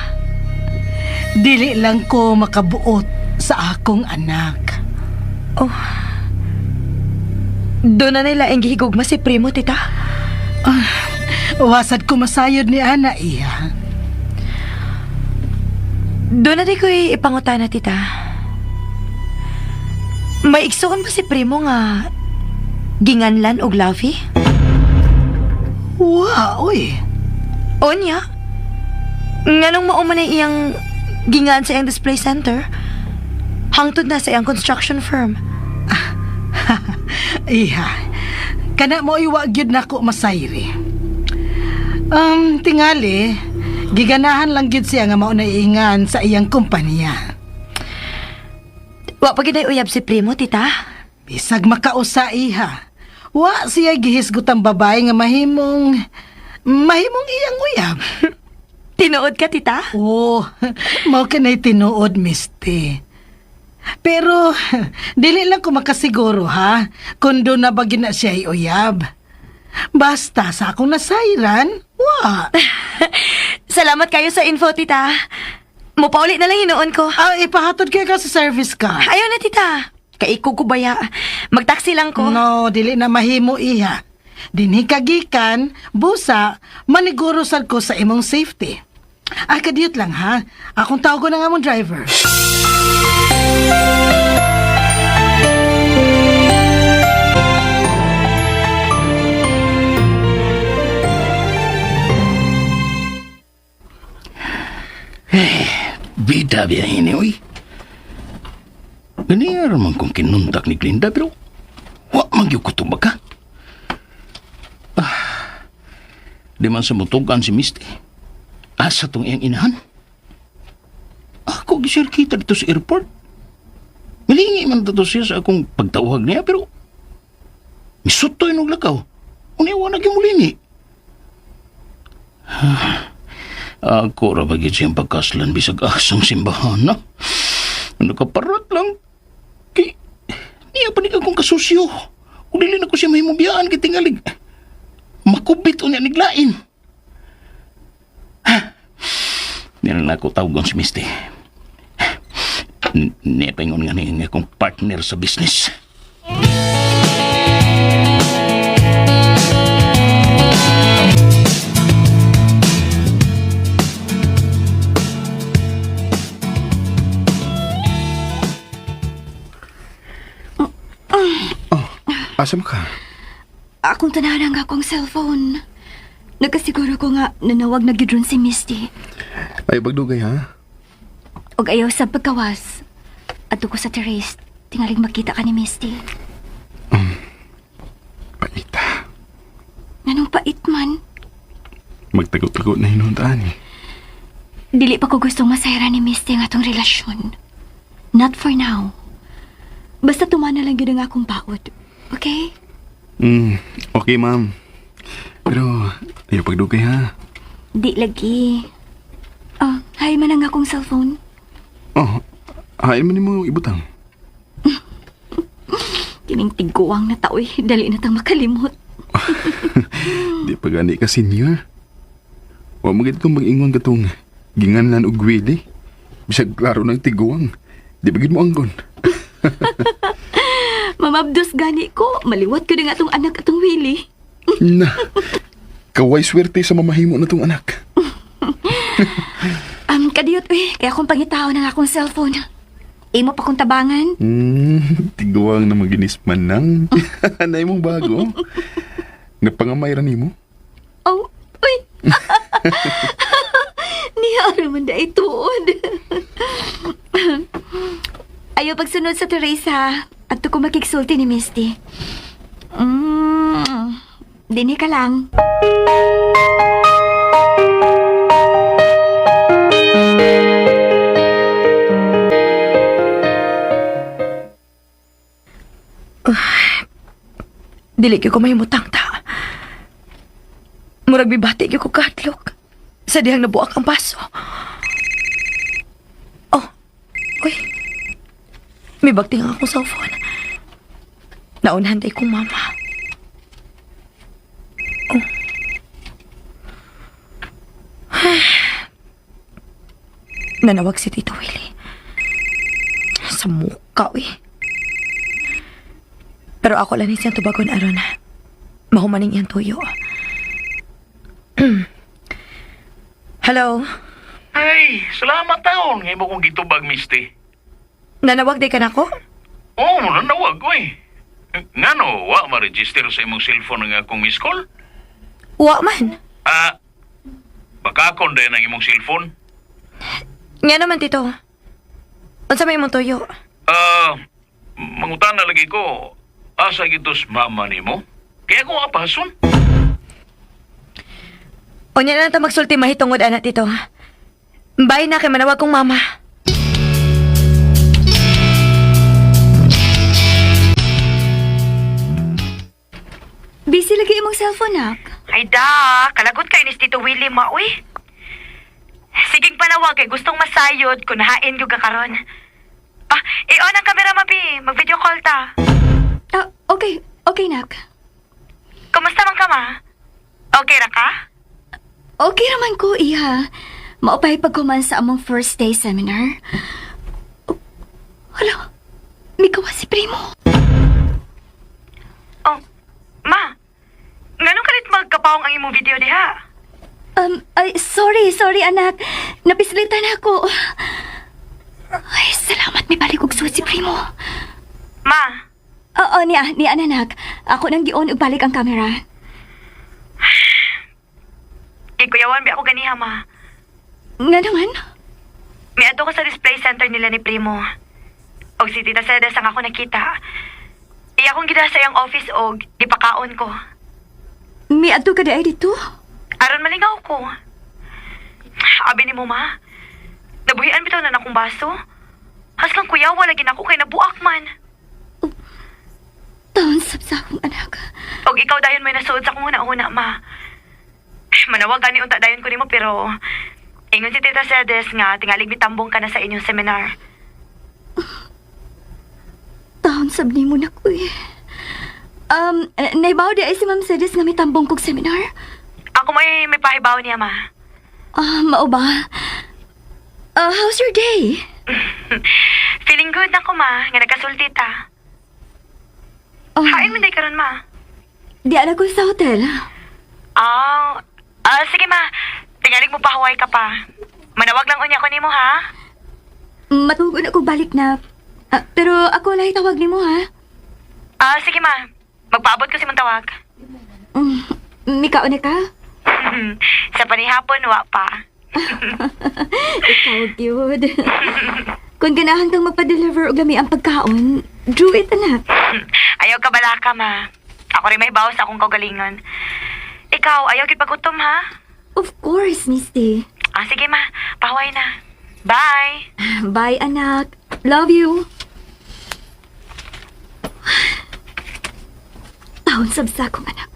Dili lang ko makabuot sa akong anak. Oh. Doon na nila ang gihigugma si Primo, tita. Ah, wasad ko masayod ni Ana, iya. Doon na di ko ipangutana, tita. May igsuon ba si Primo nga ginganlan og Lovey? Wow, oy. Onya. Nganong mao man ay iyang gingan sa iyang display center? Hangtod na sa iyang construction firm. Iha. Kana mo iwa gyud nako masayri. Tingali, giganahan lang gyud siya nga mao na iingan sa iyang kumpanya. Wa pa gyud ay uyab si Primo, tita. Bisag makausa, iha. Wa siya gihisgutang babae nga mahimong iyang uyab. Tinuod ka, tita? Oo, mao kanay tinuod, Misty. Pero dili lang ko makasiguro ha, kung doon na ba gina siya uyab. Basta sa akong nasayran, wa. Salamat kayo sa info, tita. Mupauli na lang hinuon ko. Ah, ipahatod kayo ka sa service ka. Ayaw na, tita. Kaikog ko baya. Magtaksi lang ko. No, dili na mahimo, iha. Dinhi ka gikan, busa, maniguro sad ko sa imong safety. Ah, kadiyot lang ha. Akong tawag na nga mong driver. Eh, bida biya ini, uy. Ganyan man kong kinuntak ni Glinda, pero wa man gyud ko tubag ka. Ah, di man sa mutugan si Misty. Asa tong iyang inahan? Ako gisir kita dito sa airport. Milingi man dito siya sa akong pagtawag niya, pero misutoy nog lakaw. Unya, wa na gyud mulingi. Ako ra ba gid siyang pagkaslan bisag asang simbahan, no? Nakaparot lang. Kay, niya pa ni akong kasusyo. Kung dili na ko siya mahimubiyaan kay tingalig. Makubit o niya niglain. Ha? Niya na ako tawagon si Misty. Niya pa ingon nga niya nga akong partner sa business. Asa man ka? Akong tanahan ang akong cellphone. Nagkasiguro ko nga nanawag na gyud ron si Misty. Ay, bagdugay ha? Og ayaw sa pagkawas. Adto ko sa terrace, tingaling makita ka ni Misty. Paita. Nanong pait man. Magtago-tago na hinuntaan eh. Dili pa ko gustong masayra ni Misty ang atong relasyon. Not for now. Basta tumana lang yun ang akong baod. Okay? Okay, ma'am. Pero, ayaw pagdugay ha. Di lagi. Oh, hi man ang akong cellphone. Oh, hain man nimo ibutang. Kining tiguang na taoy, dali na tang makalimot. Di pa gani ka senior. Wa mo gid kong mag-ingon katong ginganlan og wili. Bisag klaro ng tiguang. Di ba gid mo anggon? Mamabdos gani ko, maliwat ko na nga atong anak atong Willie. Na. Kaway swerte sa mamahimo na tong anak. Kadiyot uy, kaya akong pangitao ng akong cellphone. Imo pa kong tabangan. Tiguang na maginis man nang. Nay mong bago. Napangamay ra nimo. Oh, uy. Niya man da ituod. Ayaw pagsunod sa Teresa. At ko makiksulti ni Misty. Dini ka lang. Dili gyud ko mahimutang ta. Murag mibati gyud ko kahadlok. Sa dihang nabuak ang baso. Oh, uy. Mibagting ang akong cellphone. Naunhan day kong mama. Oh. Nanawag si Tito Willie. Sa mukha, uy. Pero ako lang ni siyang tubagon aron. Mahumaning iyang tuyo. Hello? Ay, salamat taon. Ngayon mo kong gitubag, Misty. Nanawag day ka na ko? Oo, oh, nanawag ko eh. Ngano, wa ma-register sa imong cellphone ang akong miss call? Wa man. Ah, baka akon din ang imong cellphone. Nga naman, Tito. Unsa may imong tuyo? Ah, mangutan na lagi ko, asa gitos mama nimo? Kaya ko apason. Unya na lang ta magsulti mahitungod, anak, Tito. Bye na kay manawag kong mama. Busy lagi imong cellphone, nak. Ay da, kalagot kay ni Tito Willie ma, uy. Siging panawag kay gustong masayod kun hain gyud ka karon. Ah, i-on ang kamera mabi, mag-video call ta. Ah, okay. Okay, nak. Kumusta man ka ma? Okay ra ka? Okay raman ko, iha. Maupay pagkuman sa among first day seminar. Oh, hala, mikawa si Primo. Oh, ma. Nganong kalit magkapaong ang imong video diha? Ay, sorry, sorry anak. Napislitan ako. Ay, salamat may balik og suot si Primo. Ma, Oo, niya, niya anak. Ako nang gion og balik ang kamera. gikuyawan bi ako ganiha ma. Nga naman? Miadto ko sa display center nila ni Primo. Og si Tita Sedes ang ako nakita. Iya akong gida sa iyang office og gipakaon ko. Miadto ka di ay dito? Aron malingaw ko. Abi ni mo ma. Nabuhian bitaw na nakong baso. Haslang kuya wala gina ko kay nabuak man. Taon sab sa akong anak. Og ikaw dayon may nasuod sa akong una-una ma. Manawag gani unta dayon ko nimo pero ingon si Tita Cedes nga tingalig mitambong ka na sa inyong seminar. Taon sab nimo na ko eh. Naibaw di ay si Ma'am Cedes nga mitambong kog seminar? Ako may pahibaw niya, ma. Ah, mao ba? Ah, how's your day? Feeling good na ko, ma, nga nagkasulti ta. Oh, Hain man day karon, ma. Di ala ko sa hotel. Ah, sige, ma. Tingalig mo pahuway ka pa. Manawag lang unya ko nimo, ha? Matugon ako balik na. Ah, pero ako lahi tawag nimo ha. Ah, sige, ma. Magpaabot ko si mong tawag. Mikaon na ka? Sa panihapon, wa pa. Ikaw, gyud. Kung ganahan kang magpa-deliver og lami ang pagkaon, do it, anak. Ayaw ka balaka, ma. Ako rin may bawas sa akong kaugalingon. Ikaw, ayaw gid pag-utom, ha? Of course, Misty. Ah, sige, ma. Pahuway na. Bye! Bye, anak. Love you. Taon sabsa kong anak.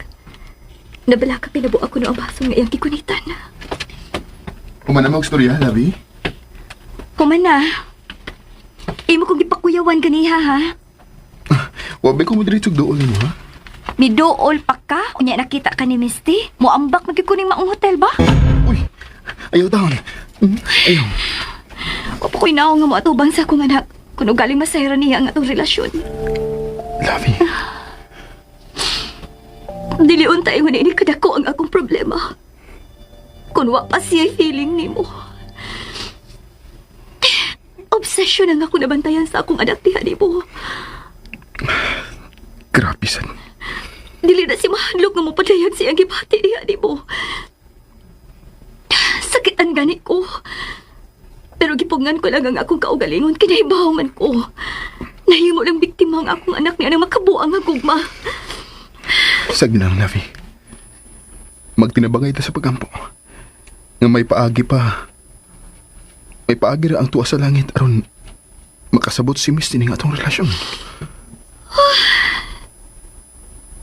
Nabala ka pinabuak ko no ang baso nga iyang gikunitan. Human na mo istorya, Labi. Kuman na. Imo kong gipakuyawan ganiha, ha? Wabe ko mo diretsog dool nimo, ha? Miduol pa ka? Unya nakita ka ni Misty? Muambak magikuning maong hotel ba? Uy, ayaw taon. Ayaw. Wa pa ko'y naong nga moatubang sa akong anak. Kung ugaling masayra niya ang atong relasyon. Labi. Dili unta ingon ini kadako ang akong problema. Kung wa pa siya feeling nimo. Obsession ang ako nabantayan sa akong anak diha nimo. Grabe sad. Dili na si mahadlok nga mopadayag siyang gibati diha nimo. Sakitan gani ko. Pero gipugngan ko lang ang akong kaugalingon kinahibaw man ko. Nahimo lang biktima ang akong anak niya nang makabuang nga gugma. Sag lang, Lavi. Magtinabangay ta sa pagampo. Nga may paagi pa. May paagi ra ang tuwa sa langit aron makasabot si Misty ning atong relasyon.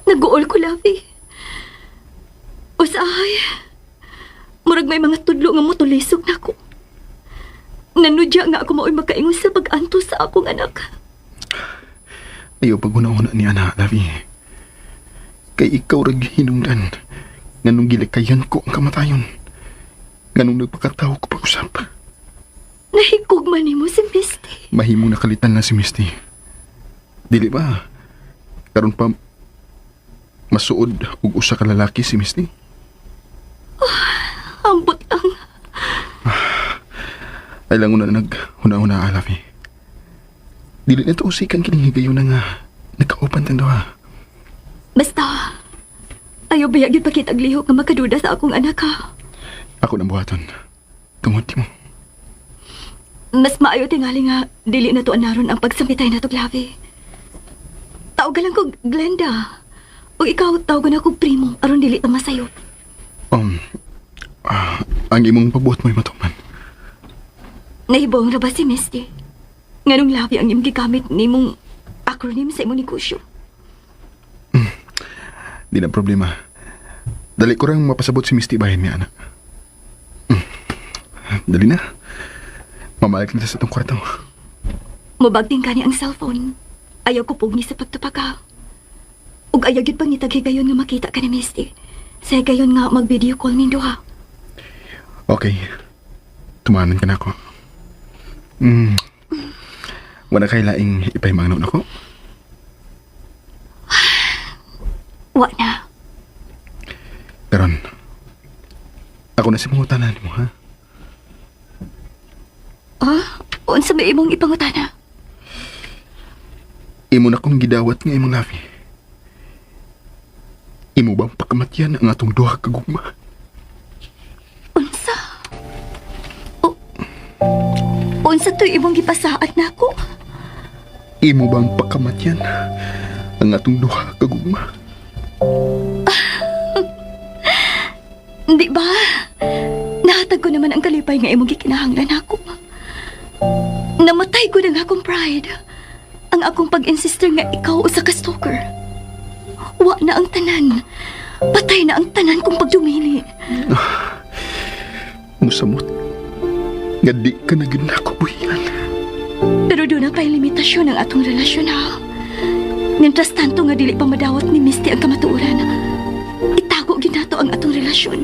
Nag-uol ko, Lavi. Usahay. Murag may mga tudlo nga motulisok na ko. Nanudya nga ako mao'y makaingon sa pag-antos sa akong anak. Ayaw paghuna-huna niya na, Lavi. Kay ikaw rag hinungdan. Nganong gilikayan ko ang kamatayon. Nganong nagpakatawo ko pag-usap. Nahigugma nimo si Misty. Mahimong nakalitan na si Misty. Dili ba? Karon pa masuod og usa ka lalaki si Misty? Ambot lang. Ay lang una nag-huna-huna, Lavi. Dili na to usikan kining higayon na nga nagkaupan tang duha. Basta, ayaw bayag yun pakitag lihok nga makaduda sa akong anak ha. Ako nang buhaton. Tungod mo. Mas maayo tingali nga dili na to anaron ang pagsamitay na to, Lavi. Tawag lang ko Glenda. O ikaw, tawagan ako primo aron dili ta masayop. Ang imong pabuhat mo'y matuman. Nahibong ra ba si Misty? Nganong Lavi ang imong gigamit nimong acronym sa imong negosyo? Di na problema. Dali ko rang mapasabot si Misty bahin niya, anak. Dali na. Mamalik na sa itong kwarto. Mubagting kani ang cellphone. Ayaw ko pugni sa pagtupaka. Ug ayaw gyud pangitag higayon nga makita ka ni Misty. Sa higayon nga mag-video call ning duha. Okay. Tumanan ka na ako. Wala kay laing ipahimangno nako. Wa na. Karon. Ako na si mangutana nimo, ha? Ah, unsa may imong ipangutana? Imo na kong gidawat nga imong labi. Imo bang pakamatyan ang atong duha ka gugma? Unsa? O, unsa to'y imong gipasaad nako? Imo bang pakamatyan ang atong duha ka gugma? Di ba? Nahatag ko naman ang kalipay nga imong gikinahanglan ako. Namatay ko ng akong pride. Ang akong pag-insister nga ikaw usa ka stalker. Wa na ang tanan. Patay na ang tanan kong pagdumili. Musamot. Nga di ka na gid nako buhian. Pero doon na pa'y limitasyon ang atong relasyon ha. Mientras tanto nga dili pa madawat ni Misty ang kamatuoran, itago ginato ang atong relasyon.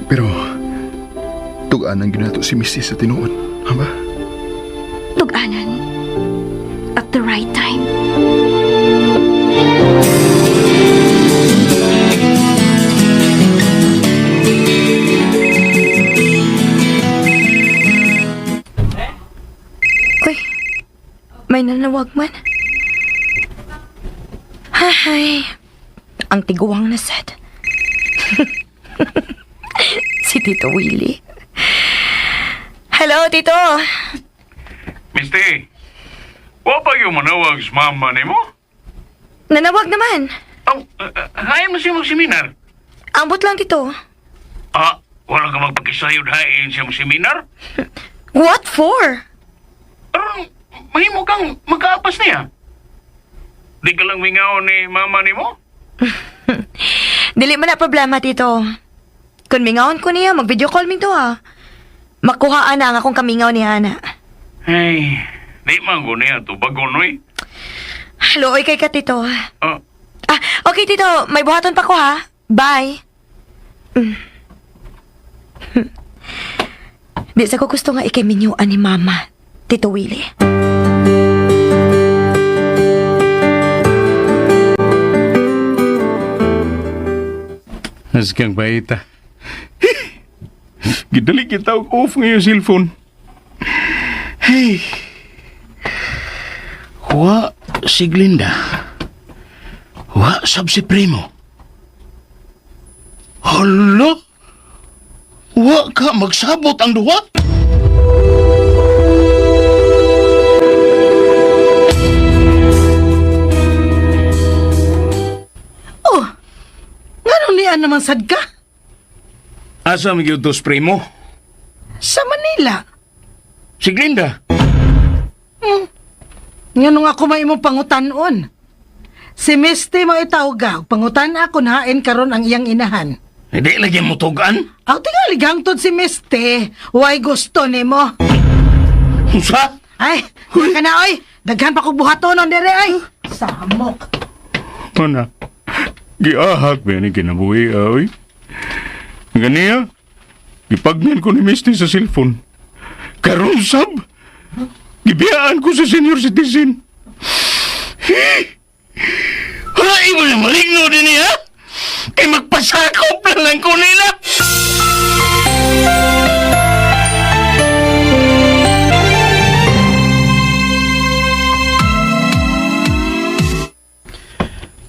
Pero tug-anan gyud nato si Missy sa tinuod, ha ba? Tug-anan. At the right time. Uy, may nanawag man. Hay, ang tiguang na sad. Si Tito Willie. Hello, Tito. Misty, wa pa yung manawag sa mama nimo? Nanawag naman. Aw, hain mo siya mag-seminar. Ambot lang, Tito. Ah, wala ka magpakisayod hain siya mag-seminar? What for? Aron, mahimo kang magkaapas niya. Di ka lang mingaw ni mama nimo? Dili man na problema, Tito. Kung mingawon ko niya, mag-video call ming to, ha. Makuhaan na ang akong kamingaw niya, ana. Ay, di man ko niya to bagon, oy. Hello, oy kay ka, Tito. Ah, Ah, okay, Tito. May buhaton pa ko, ha. Bye. Mm. Di sa ko gusto nga ikay minyuan ni Mama, Tito Willie. As kang baita. Gidali kita og off ngayon cellphone. Hey. Wa si Glinda. Wa sab si Primo. Hala! Wa ka magsabot ang duwa? Oh, nganong niya naman sad ka? Asa mi gyud to si Primo? Sa Manila. Si Glinda. Nganong ako may imong pangutanon. Si Misty mo itawag, pangutan ako hain karon ang iyang inahan. Hindi lagi mo tugan. Aw tingali gangtod si Misty, way gusto nimo. Unsa? Ay, huy ka na oy. Daghan pa kog buhatonon dire ay. Samok. Ana. Giahak ba ni kinabuhi oy? Ganiya. Gipagnan ko ni Misty sa cellphone. Karon sab. Gibiyaan ko sa senior citizen. Hay mo na maligno din niya. Kay magpasakop na lang ko nila.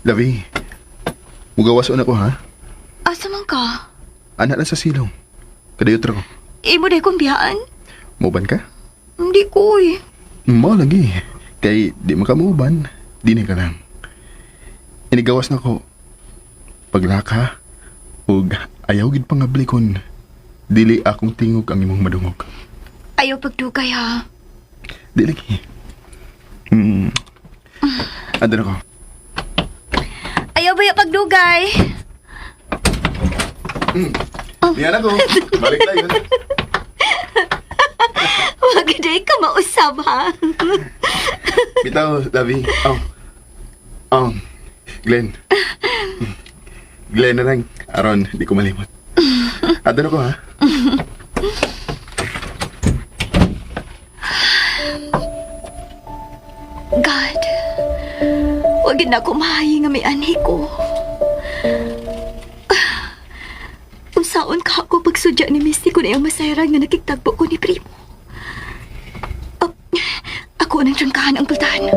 Lavi, mugawas na ko ha. Asa man ka? Anak lang sa silong. Kadayot ra ko. Imo day kong biyaan? Muban ka? Hindi ko eh. Mao lagi. Kay di man ka muuban, di na ka lang. Inigawas na ko. Paglaka, ug ayaw gid pangablikon. Dili akong tingog ang imong madungog. Ayaw pagdugay ha. Di lagi. Andun ako. Ayaw ba yung pagdugay? Niyan ako. Balik tayo. Wag day ka mausab ha. Bitaw, Davi. Oh. Oh. Glenn. Glenn na lang. Aron, di ko malimot. Andun ako ha. God, wag na ako mahayi nga may anhi ko. Unsaon ka ako pagsudya ni Misty kung iyang masayran nga nakigtagpo ko ni Primo. Ah, ako nang trangkahan ang pultahan.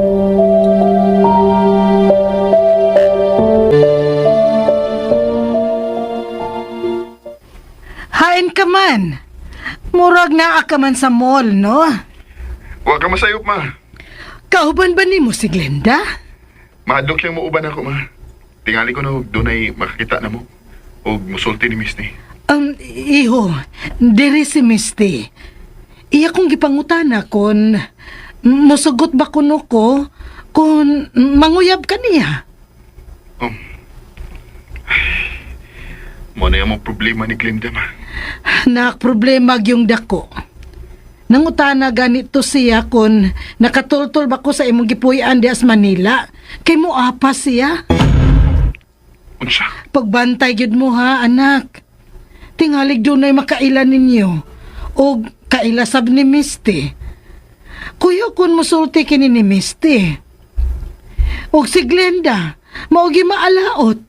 Hain ka man. Murag naa ka man sa mall, no? Huwag ka masayop, ma. Kauban ba nimo si Glenda? Mahadlok siyang muuban ako, ma. Tingali ko na og dunay makakita na mo. Og musulti ni Misty. Iho, diri si Misty. Iya kong gipangutana kon musugot ba kuno ko kung manguyab ka niya. Oh. Mo na yung problema ni Glinda, ma. Nak, problema gyung dako. Nangutana ganito siya kung nakatultol ba ko sa imong gipuy-an diha sa Manila. Kay mo apa siya. Unsa? Pagbantay gyud mo ha, anak. Tingalig dunay makaila ninyo. O kaila sab ni Misty. Kuyo kun musulti kini ni Misty. Og si Glenda, mao gi maalaot.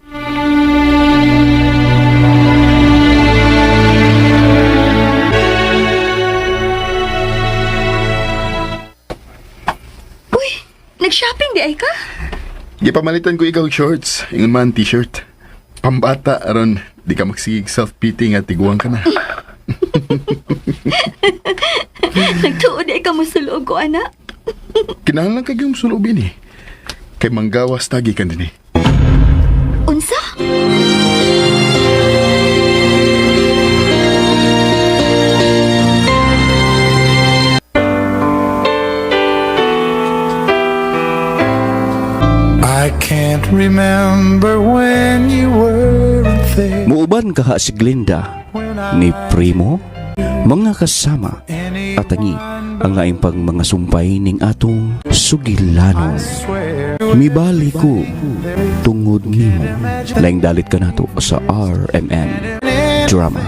Uy, nag-shopping di ay ka? Gipamalitan ko ikaw shorts, ingon man t-shirt. Pambata aron di ka magsigig self-pity nga tiguang ka na. Nagtuo di ay ka mo sa loob ko, anak. Kinahanglan kag yung sulubin eh. Kay manggawas tagi ka din eh. Unsa? I can't remember when you weren't there. Muuban kaha si Glinda ni Primo, mga kasama at tangi ang laing pang mga sumpay ning atong sugilanon. Mibali ko tungod nimo. Laing dalit ka nato sa RMN Drama.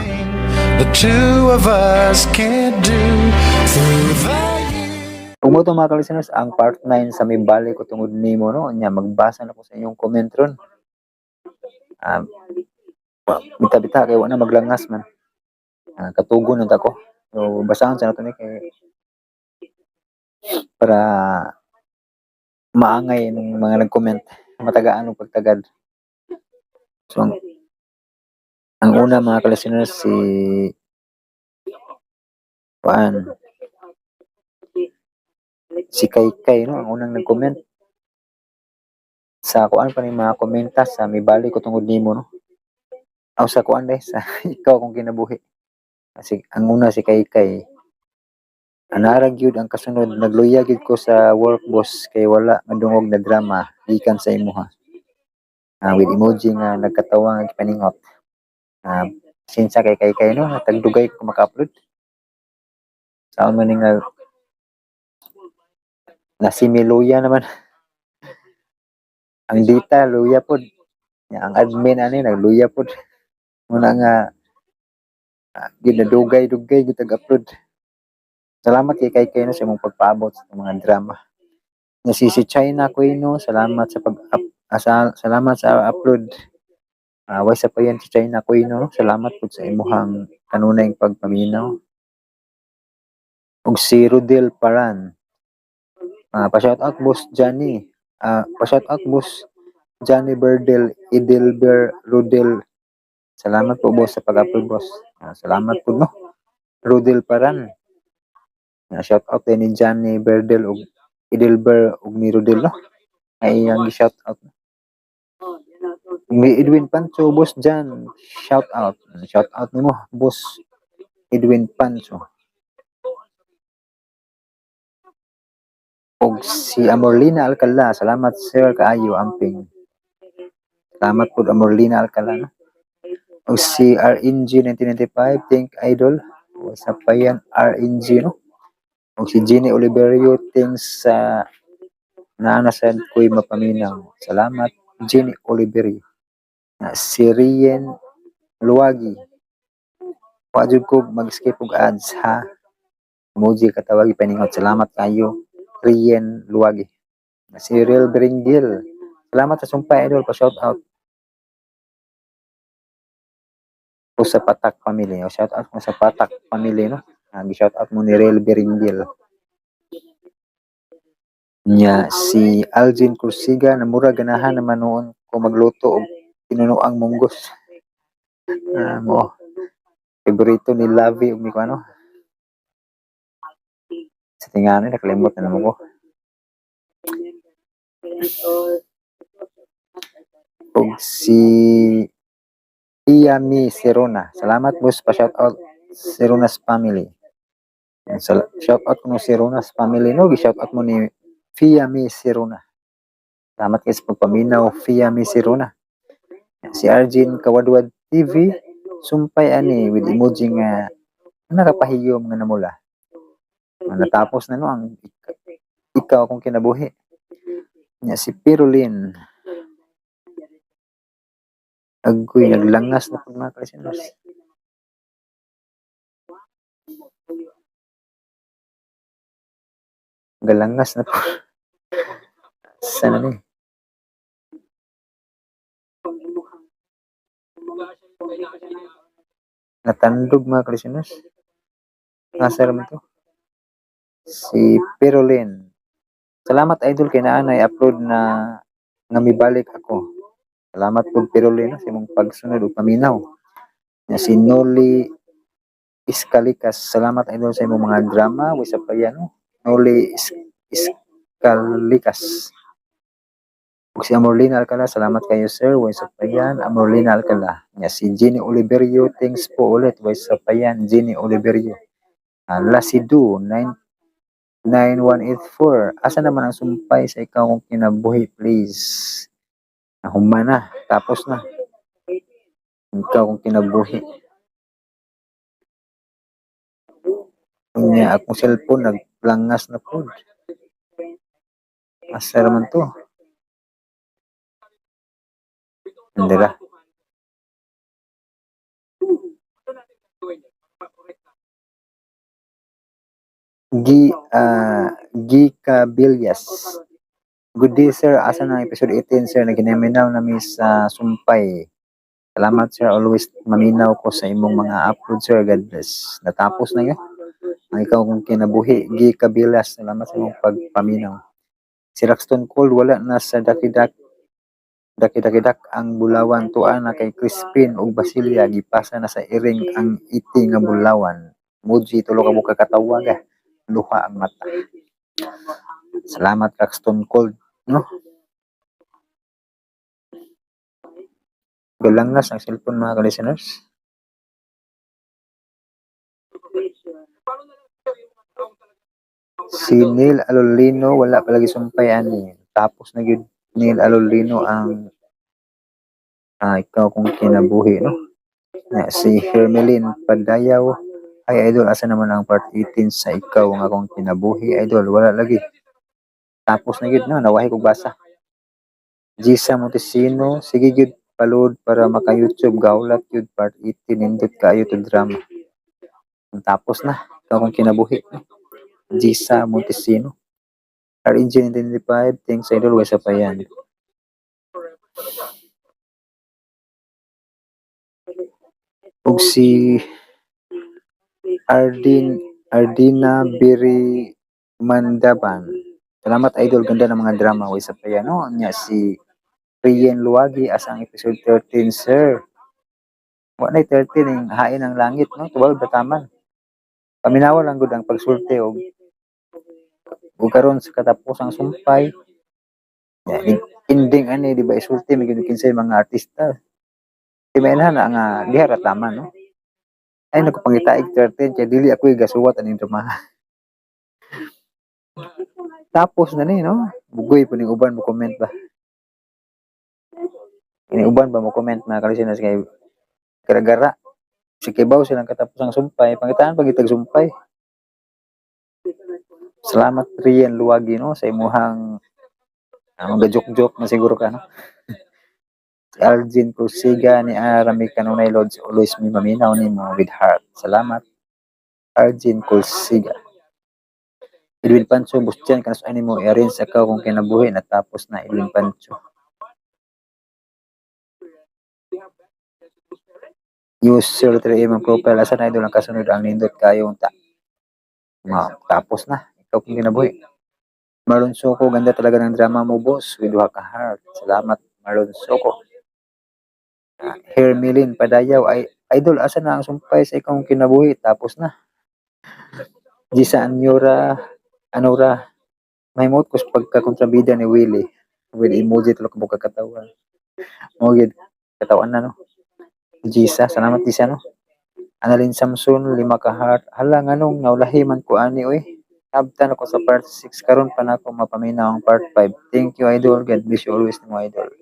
The two of us can't do through the Ug mo to mga ka-listeners, ang part 9 sa Mibali ko tungod nimo, no, nya magbasa na ko sa inyong comment ron. Bita-bita kay wa na maglangas man. Katugon na ta ko. So basahan sa nato ni kay para maangay ng mga nag-comment, matagaan og pagtagad. So ang una mga ka-listeners si kuan si Kaykay, no, ang unang nag-comment sa kuan pa ni mga komenta sa Mibali ko tungod nimo, no. Aw sa kuan dai sa Ikaw Akong Kinabuhi. Kasi ang una si Kaykay. Anara gyud ang kasunod, nagluya gyud ko sa work boss kay wala madungog na drama gikan sa imuha. With emoji nga nagkatawa nga gipaningot. Sinsa kay Kaykay, no, natagdugay ko maka-upload. Saan man ni nga na si Miluya naman. Ang dita luya pod. Nya, ang admin ani nagluya pod. Muna nga ginadugay-dugay gyud tag-upload. Salamat kay Kaykay no sa imong pagpaabot sa mga drama. Nya si China Quino, salamat sa pag up, salamat sa upload. Way sa pa yan si China Quino, no? Salamat pud sa imuhang kanunay pagpaminaw. Ug si Rodel Paran. Pa-shout out boss Johnny. Pa-shout out boss Johnny Berdel, Edelber Rodel. Salamat po boss sa pag-upload boss. Salamat po no. Rodel Paran. Shout out din ni Johnny Berdel ug Edelber ug ni Rodel, no. Ay ang shout out. Ni Edwin Pancho, boss Jan, shout out. Shout out nimo boss Edwin Pancho. Og si Amorlina Alcala, salamat sir kaayo amping. Salamat pud Amorlina Alcala, no. Og si RNG 1995, Think Idol. O sa pa yan RNG, no. Og si Jenny Oliverio, thanks sa naa sad ko'y mapaminaw. Salamat Jenny Oliverio. Na si Rien Luwagi. Wa jud ko mag-skip og ads ha. Emoji katawag ipaningot. Salamat kayo Rien Luwagi. Na si Real Bringil. Salamat sa sumpay idol pa shout out. Po sa Patak family. O shout out mo sa Patak family, no. Gi-shout out mo ni Real Beringil. Nya si Algin Crusiga na mura ganahan naman noon ko magluto og tinunoang munggos. Mo favorito ni Lavi ug ni ko ano. Sa tingani nakalimot na naman ko. Og si Iyami Serona. Salamat boss pa shout out Serona's family. Yan, shout out ko no Serona's family, no. Gi-shout out mo ni Fiami Serona. Salamat kay sa pagpaminaw Fiami Serona. Yan, si Arjun Kawadwad TV. Sumpay ani with emoji nga nakapahiyom nga namula. Natapos na, no, ang Ikaw Akong Kinabuhi. Nya si Pirulin. Agoy, naglangas na po, mga kalisteners. Galangas na po. Sana ni? Natandog, mga kalisteners. Nasa naman to? Si Pirulin. Salamat, idol, kay naa na upload na nga mibalik ako. Salamat po, Pirulin, sa imong pagsunod ug paminaw. Nya si Noli Iskalikas. Salamat, idol, sa imong mga drama. Wisa pa yan, no? Noli Iskalikas. Ug si Amorlina Alcala, salamat kayo, sir. Wisa pa yan, Amorlina Alcala. Nya si Jenny Oliverio, thanks po ulit. Wisa pa yan, Jenny Oliverio. Lasidu, 9 9184. Asa naman ang sumpay sa Ikaw Kong Kinabuhi, please? Nahuma na. Tapos na. Ikaw Kong Kinabuhi. Unya, akong cellphone, naglangas na po. Asa naman to? Hindi ra. Gi Cabillas. Good day, sir. Asa na ang episode 18, sir? Naginaminaw na mi sa sumpay. Salamat, sir. Always maminaw ko sa imong mga upload, sir. God bless. Natapos na yun. Ang Ikaw Kong Kinabuhi. Gi Cabillas. Salamat sa imong pagpaminaw. Si Raxton Cold, wala na sa dakidak dakidakidak ang bulawan tuan na kay Crispin ug Basilia, gipasa na sa iring ang iti nga bulawan. Muji tulo ka buka katawa ga. Luha ang mata. Salamat, Raxton Cold, no? Galangas ang cellphone, mga ka-listeners. Si Neil Alolino, wala palagi sumpay ani. Tapos na gyud, Neil Alolino, ang Ikaw Kong Kinabuhi, no? Na, si Hermelin Padayaw. Ay, idol, asa naman ang part 18 sa Ikaw Ang Akong Kinabuhi, idol? Wala lagi. Tapos na gyud, no? Nawahi kog basa. Gisa Montesino, sige gyud palod para maka-YouTube gaulat gyud part 18, nindot kaayo to drama. Tapos na, Ikaw Akong Kinabuhi, no? Gisa Montesino. RNG 1995, thanks, idol, wasa pa yan. Ug si Ardina Biri Mandaban. Salamat, idol, ganda ng mga drama, wasa pa yan, no? Nya si Rien Luwagi, asa ang episode 13, sir? Wa na 13 ning hain ang langit, no? 12 bataman. Paminawa lang gud ang pagsulti og karon sa katapusang sumpay. Ya, ending ani, di ba, isulti may gyud kinsay mga artista. Timainhan na nga diha ra tama, no? Ay naku, pangitaig 13 kay dili ako gasuwat aning drama. Tapos na ni, no? Bugoy po ning uban mo comment ba? Ini uban ba mo comment, mga kalisteners, kay gara-gara. Si Kibaw silang katapusang sumpay, pangitaan pagitag sumpay. Salamat, Rian Luwagi, no, sa imuhang mga joke-joke na siguro ka, no. Si Algin Crusiga ni Arami kanunay Lods, always mi maminaw nimo with heart. Salamat, Arjun Crusiga. Edwin Pancho, Bustian kanas ani mo i-arrange sa Ikaw Kung Kinabuhi, natapos na, Edwin Pancho. User 3M ang profile, asa na, idol, ang kasunod ang nindot kayo ta? Ma, tapos na, Ikaw Kung Kinabuhi. Marlon Soko, ganda talaga ng drama mo, boss, with duha ka heart. Salamat, Marlon Soko. Hermelin Padayaw, ay idol, asa na ang sumpay sa Ikaw Kong Kinabuhi? Tapos na. Gisa Anura, Anura, may mot ko sa pagkakontrabida ni Willie. With emoji tulo ka buka katawa. Mo gid katawan na, no. Gisa, salamat, Gisa, no. Annalyn Samson, lima ka heart. Hala, nganong naulahi man ko ani oy. Abtan ako sa part 6, karon pa nako mapaminaw ang part 5. Thank you, idol. God bless you always nimo, idol.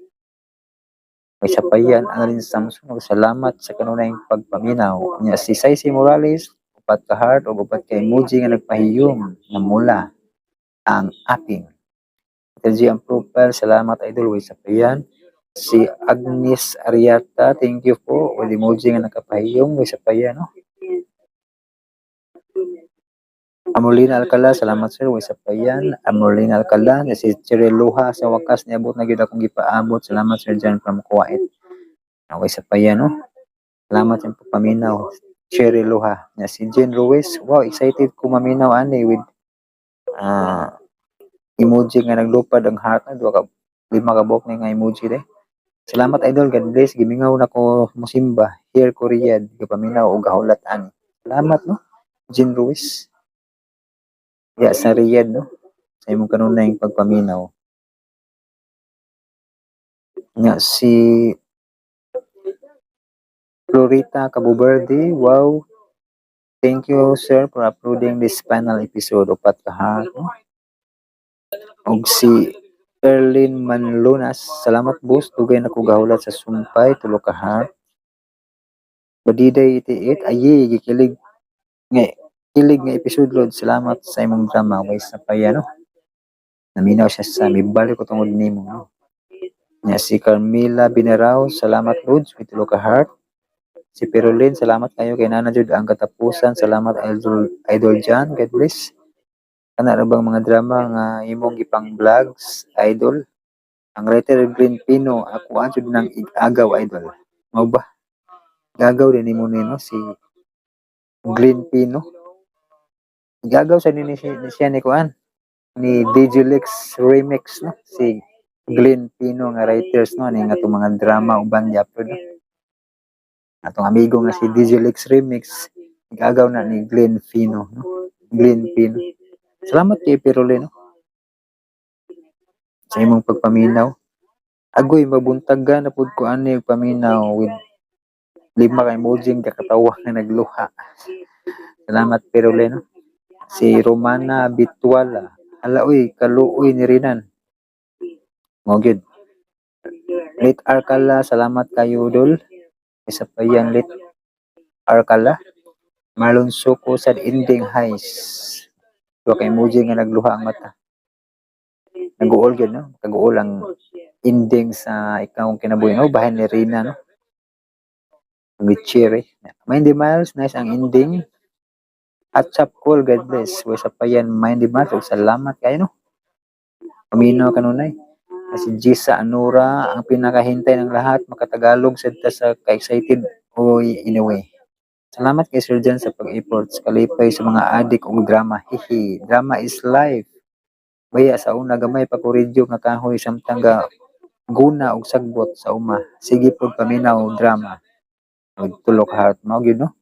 May sapayan Annalyn Samson ug salamat sa kanunayng pagpaminaw. Nya si Saisi Morales, upat ka heart ug upat ka emoji nga nagpahiyom na mula ang aping. LG ang profile, salamat, idol, way sapayan. Si Agnes Ariata, thank you po. With emoji nga nakapahiyom, way sapayan, no? Amolina Alcala, salamat, sir, way sapayan. Amolina Alcala, na si Cheryl Luha, sa wakas niabot na gyud akong gipaabot. Salamat, Sir John from Kuwait. Okay sa payan, no? Salamat sa pagpaminaw. Cherry Luha. Na si Jen Ruiz, wow, excited ko maminaw ani with emoji nga naglupad ang heart na duha ka lima ka buok ni nga emoji de. Salamat, idol, God bless. Gimingaw na ko musimba. Here Korea, gapaminaw og gahulat ani. Salamat, no? Jen Ruiz. Ya sa Riyadh, no? Sa imong kanunayng pagpaminaw. Nga si Florita Caboverde, wow. Thank you, sir, for uploading this final episode. Upat ka heart, no? Og si Erlin Manlunas, salamat, boss, dugay na ko gahulat sa sumpay, tulo ka heart. Badiday 88, ayi, gikilig nga kilig nga episode, Lord. Salamat sa imong drama, way sa paya, no? Naminaw siya sa mibalik ko tungod nimo, no? Nya si Carmela Binaraw, salamat, Lods, with tulo ka heart. Si Perolin, salamat kayo kay Nana jud ang katapusan. Salamat, idol, idol John, God bless. Kana ra bang mga drama nga imong gipang vlogs, idol? Ang writer Green Pino, ako ang jud nang igagaw, idol. Mao ba? Gagaw din nimo ni, no, si Green Pino. Gagaw sa ni siya ni kuan ni DJ Lex Remix, no, si Glenn Pino nga writers, no, ni nga atong mga drama uban gi-upload, no? Atong amigo nga si DJ Lex Remix gagaw na ni Glenn Pino, no? Glenn Pino. Salamat kay Perole, no, sa imong pagpaminaw. Agoy, mabuntagan na pud ko ani og paminaw with lima ka emoji nga kakatawa nga nagluha. Salamat, Perole, no. Si Romana Bituala, hala oy, kaluoy ni Rinan. Mao gyud. Lit Arcala, salamat kayo, dol. Isa pa yan, Lit Arcala. Marlon Suko, sad ending heist. Duha ka emoji nga nagluha ang mata. Nag-uol gyud, no? Kaguol ang ending sa Ikaw ang Kinabuhi, no? Bahin ni Rina, no? With cherry. Mindy Miles, nice ang ending. At chap cool, God bless. Way sa pa yan, Mindy Miles. Ug salamat kayo, no? Paminaw kanunay. Si Gisa Anura, ang pinakahintay ng lahat, makatagalog sad ta sa ka-excited. Oy, anyway. Salamat kay Sir John sa pag-efforts. Kalipay sa mga adik og drama. Hihi. Drama is life. Baya sa una gamay pa ko radyo nga kahoy samtang ga guna og sagbot sa uma. Sige pod paminaw drama. Magtulo ka heart mao gyud, no.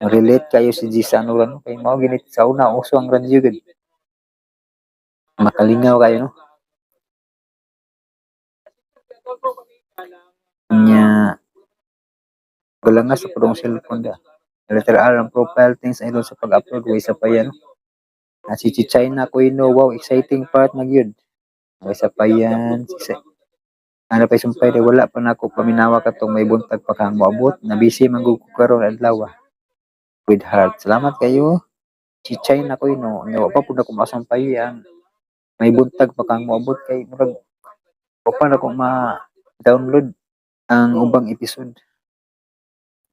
Relate kayo si Gisa Anura, no, kay mao ginit sa una uso ang radyo gud. Makalingaw kayo, no. Nya galangas sa pudong cellphone da. Letter R ang profile, thanks, idol, sa pag-upload, way sa pa yan, no? Ah, si China Kuino, wow, exciting part na gyud. Way sa pa yan. Si, ano pa sumpay de wala pa nako paminawa katong May Buntag Pa Kang Moabot. Na busy man gud ko karon adlaw. With heart. Salamat kayo. Si China Kuino, nya wa pa pud ako masampay ang May Buntag Pa Kang Moabot kay murag wa pa nako ma-download ang ubang episode.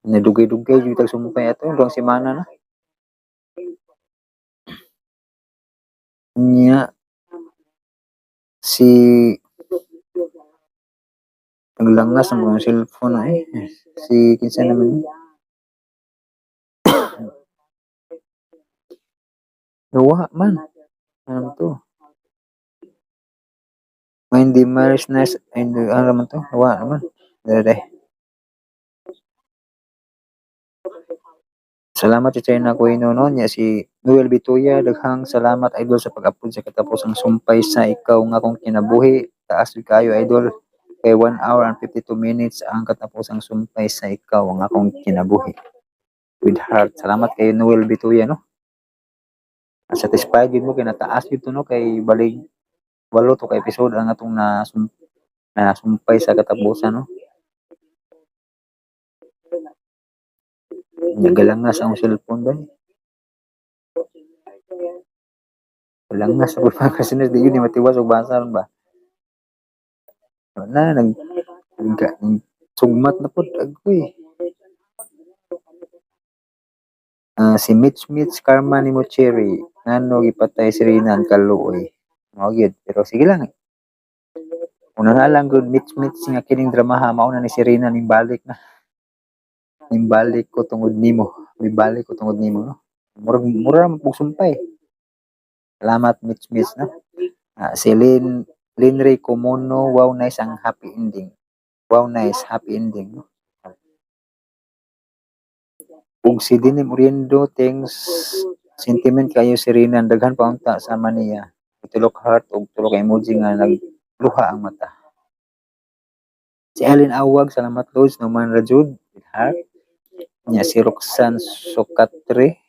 Nadugay-dugay jud tag sumpay ato, duhang semana na. Nya si naglangas ang mga cellphone na eh. Si kinsa naman ni? Nawa man. Ano to? Mindy Myers nice and ano naman to? Nawa naman. Dere dere. Salamat si China Kuino, no, niya si Noel Bituya, daghang salamat, idol, sa pag-upload sa katapusang sumpay sa Ikaw nga Akong Kinabuhi. Taas jud kayo, idol, kay 1 hour and 52 minutes ang katapusang sumpay sa Ikaw ang Akong Kinabuhi. With heart. Salamat kay Noel Bituya, no. Satisfied jud mo kay nataas jud to, no, kay balig walo to ka episode ang atong na Nasumpay sa katapusan, no? Nagalangas ang cellphone ba? Galangas ako mga kasiners, di yun ni matiwas og basa ron ba? Wala, nag sugmat na po, agoy. Ah, si Mitch Mitch Karma ni mo Cherry, ngano gipatay si Rinan kaluoy. Mao gyud, pero sige lang. Una na lang gud Mitch Mitch nga kining dramaha mao na ni si Rinan ning balik na. Ning balik ko tungod nimo. Mibalik ko tungod nimo, no. Murag mura man pug sumpay. Salamat Mitch Mitch, no. Ah, si Lin Linray Komono, wow nice ang happy ending. Wow nice happy ending, no. Ug si Dinim Oriendo, thanks sentiment kayo si Rinan, daghan pa unta sa maniya. Tulok heart ug tulok emoji nga nagluha ang mata. Si Allen Awag, salamat Lods, Numan Rajud, with heart. Nya si Roxanne Sukatre.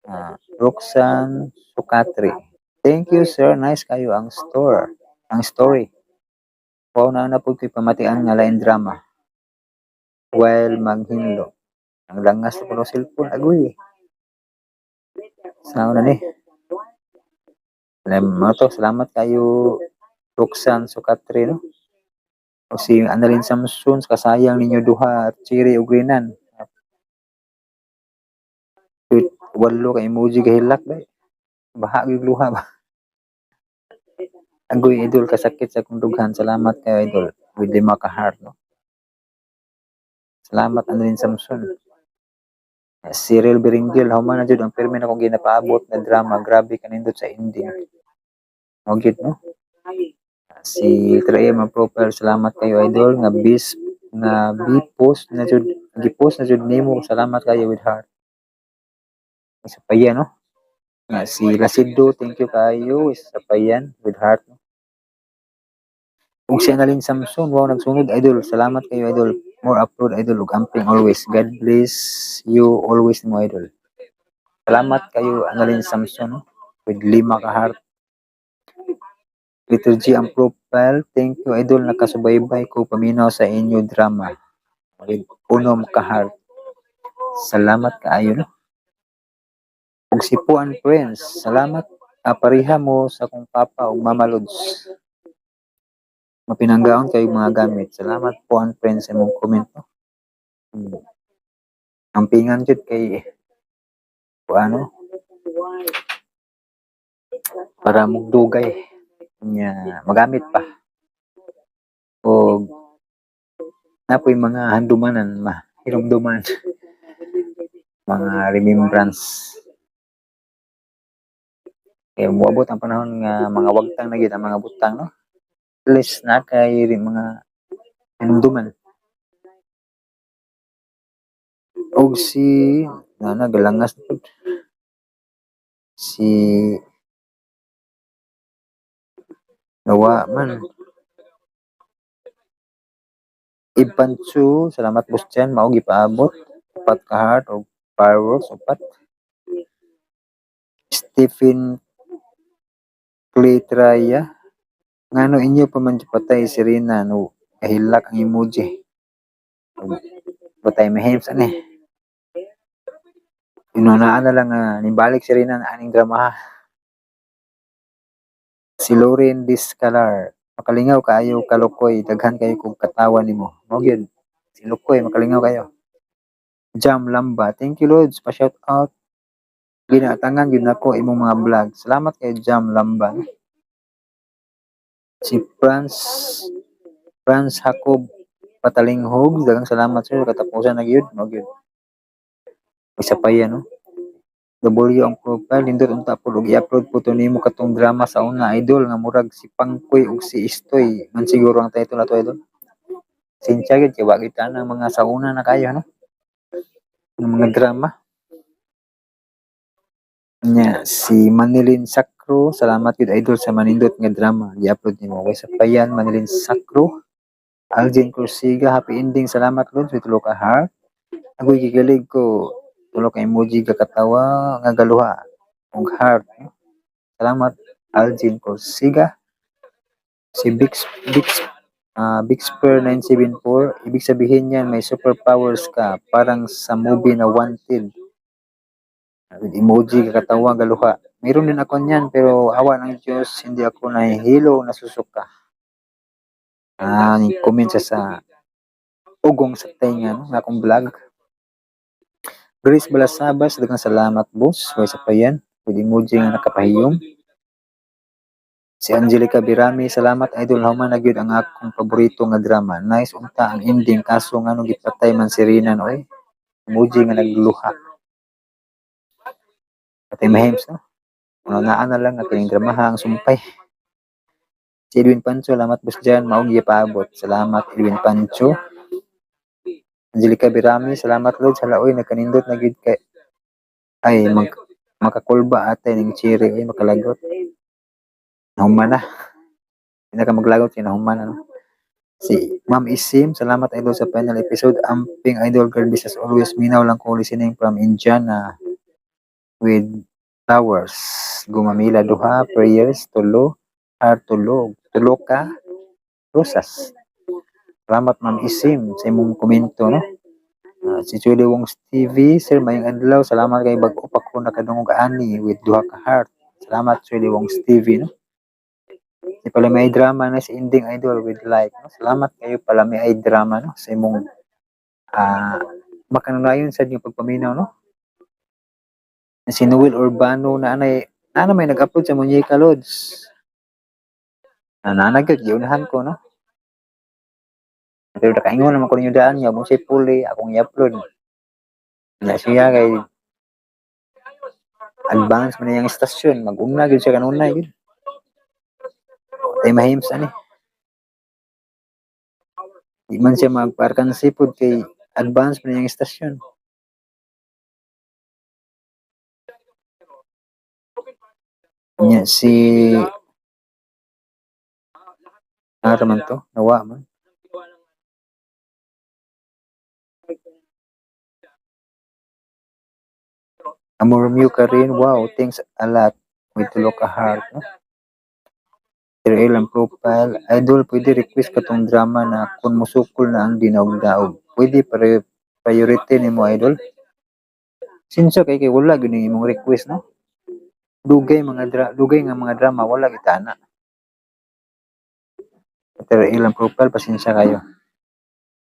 Ah, Roxanne Sukatre. Thank you sir, nice kayo ang store, ang story. Wow na na pud ko'y pamatian nga lain drama. While maghinlo. Ang langas ko ng cellphone, agoy. Sa na ni. Alam mo to, salamat kayo Roxanne Sukatre, no? O si Annalyn Samson, kasayang ninyo duha, Chiri ug Rinan. Wait, walo ka emoji gahilak ba? Baha gyud luha ba? Agoy idol, kasakit sa akong dughan. Salamat kayo idol. With lima ka heart, no? Salamat Annalyn Samson. Cyril Beringil, human na jud ang pirmi na kong ginapaabot na drama. Grabe kanindot sa ending. Mao gyud, no? Si 3M ang profile, salamat kayo idol nga bis nga bi-post na jud, gi-post na jud nimo. Salamat kayo with heart. Isa pa yan, no? Nga si Lasido, thank you kayo. Isa pa yan with heart, no? Ug si Annalyn Samson, wow nagsunod idol. Salamat kayo idol. More upload idol ug amping always. God bless you always mo idol. Salamat kayo Annalyn Samson, no? With lima ka heart. Little G ang profile. Thank you idol, nakasubaybay ko paminaw sa inyo drama. With unom ka heart. Salamat kaayo, no? Ug si Puan Prince, salamat, ah, pareha mo sa akong papa ug mama Lods. Mapinanggaon kayo mga gamit. Salamat Puan Prince sa imong comment, no? Ampingan jud kay ano para mugdugay nya magamit pa. Og napoy mga handumanan ma hinumduman, mga remembrance. Kay moabot ang panahon nga mga wagtang na gyud ang mga butang, no? At least na kay rin mga hinumduman. Og si na nagalangas na pud. Si Nawa man. Ipanchu, salamat boss Chen, mao gipaabot. Upat ka heart og fireworks upat. Stephen Claytraya, ngano inyo pa man patay si Rina no kahilak ang emoji. Batay mahims ani. Inunaan na lang nga nibalik si Rina na aning drama. Si Lauren Discalar, makalingaw kaayo kalukoy, daghan kayo kog katawa nimo. Mao gyud si Lukoy, makalingaw kayo. Jam Lamba, thank you Lods, pa shout out. Ginaatangan gyud nako imong mga vlog. Salamat kay Jam Lamba. Si Franz Franz Jacob Patalinghog, daghang salamat sir, katapusan na gyud, mao gyud. Isa pa yan, no? W ang profile, nindot unta po og i-upload po to nimo katong drama sa una idol nga murag si Pangkoy ug si Istoy man siguro ang title na to idol. Sinsya gyud kay wa gyud ang mga sa una na kayo, no? Ng mga drama. Nya si Manilin Sacro, salamat gyud idol sa manindot nga drama gi-upload nimo. Kay sa payan Manilin Sacro. Algin Corsiga, happy ending, salamat Lods with tulo ka heart. Agoy gikilig ko, tulo ka emoji gakatawa nga galuha og heart. Salamat Algin Corsiga. Si Bix Bix Big Spur 974, ibig sabihin yan may superpowers ka, parang sa movie na Wanted. With emoji kakatawa galuha. Meron din ako niyan pero awa ng Diyos hindi ako nahihilo, nasusuka. Ni comment siya sa ugong sa tenga, no, nga akong vlog. Grace Balasabas, daghang salamat, boss. Way sa pa yan. With emoji nga nakapahiyom. Si Angelica Birami, salamat, idol, human na gyud ang akong paborito nga drama. Nice unta ang ending, kaso ngano gipatay man si Renan oy. Emoji nga nagluha. Patay mahims, no? Una naa na lang nga kining dramaha ang sumpay. Si Edwin Pancho, salamat, boss dyan, maong gipaabot. Salamat, Edwin Pancho. Angelica Birami, salamat, Lord sa laoy nagkanindot na gyud kay ay mag makakulba atay ning cherry oy, makalagot. Nahuman na. Hindi na ka maglagot kay nahuman na, no? Si Ma'am Isim, salamat, idol, sa final episode. Amping, idol, God bless as always. Minaw lang ko listening from Indiana with flowers. Gumamila duha, prayers, tulo, heart tulo, tulo ka, rosas. Salamat, Ma'am Isim, sa imong komento, no? Si Julie Wong's TV, sir, mayong adlaw. Salamat kay bag-o pa ko nakadungog ani with duha ka heart. Salamat, Julie Wong's TV, no? Si pala may drama na si ending, idol, with like, no? Salamat kayo pala may ay drama, no, sa imong makanunayon sa inyong pagpaminaw, no? Si Noel Urbano na anay na may nag-upload sa Muñeca Lods. Nananagyod, giunahan ko, no? Pero nakaingon naman ko ninyo daan niya, kung siya puli, akong i-upload. Wala siya kay advance man niyang istasyon, mag-una gyud siya kanunay gyud. Tay mahims ani. Di man siya magparkansi pod kay advance man niyang istasyon. Nya si ara man to, nawa man. Amor Mew ka rin, wow, thanks a lot. May tulo ka heart, no? Pero ilang profile, idol, pwede request ka tong drama na kung musukol na ang dinaog-daog. Pwede priority ni mo, idol. Sinso kay kay wala gyud ni imong request, no? Dugay mga dugay nga mga drama wala gitana. Pero ilang profile, pasensya kayo.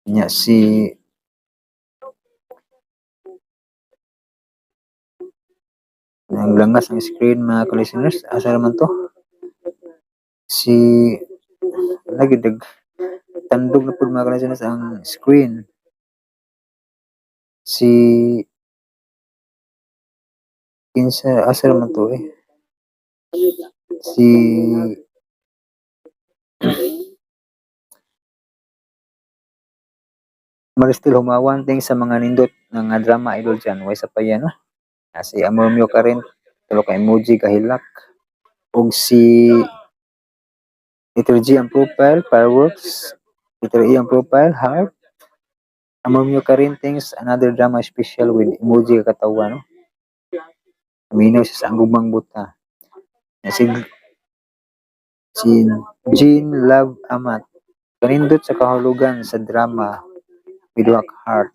Nya si ang langas ng screen, mga ka-listeners, asa naman to? Si lagi dag tandog na pud, mga ka-listeners, ang screen. Si kinsa, asa naman to eh? Si Maristel Humawan, thanks sa mga nindot ng drama, idol dyan. Way sa pa yan, no? Si Amor Mio ka rin, tulo ka emoji kahilak. Og si letter G ang profile, fireworks. Letter E ang profile, heart. Amor Mio ka rin, thanks. Another drama special with emoji katawa, no? Uminaw siya sa ang gugmang buta. Si Jean Love Amat, kanindot sa kahulugan sa drama with rock heart.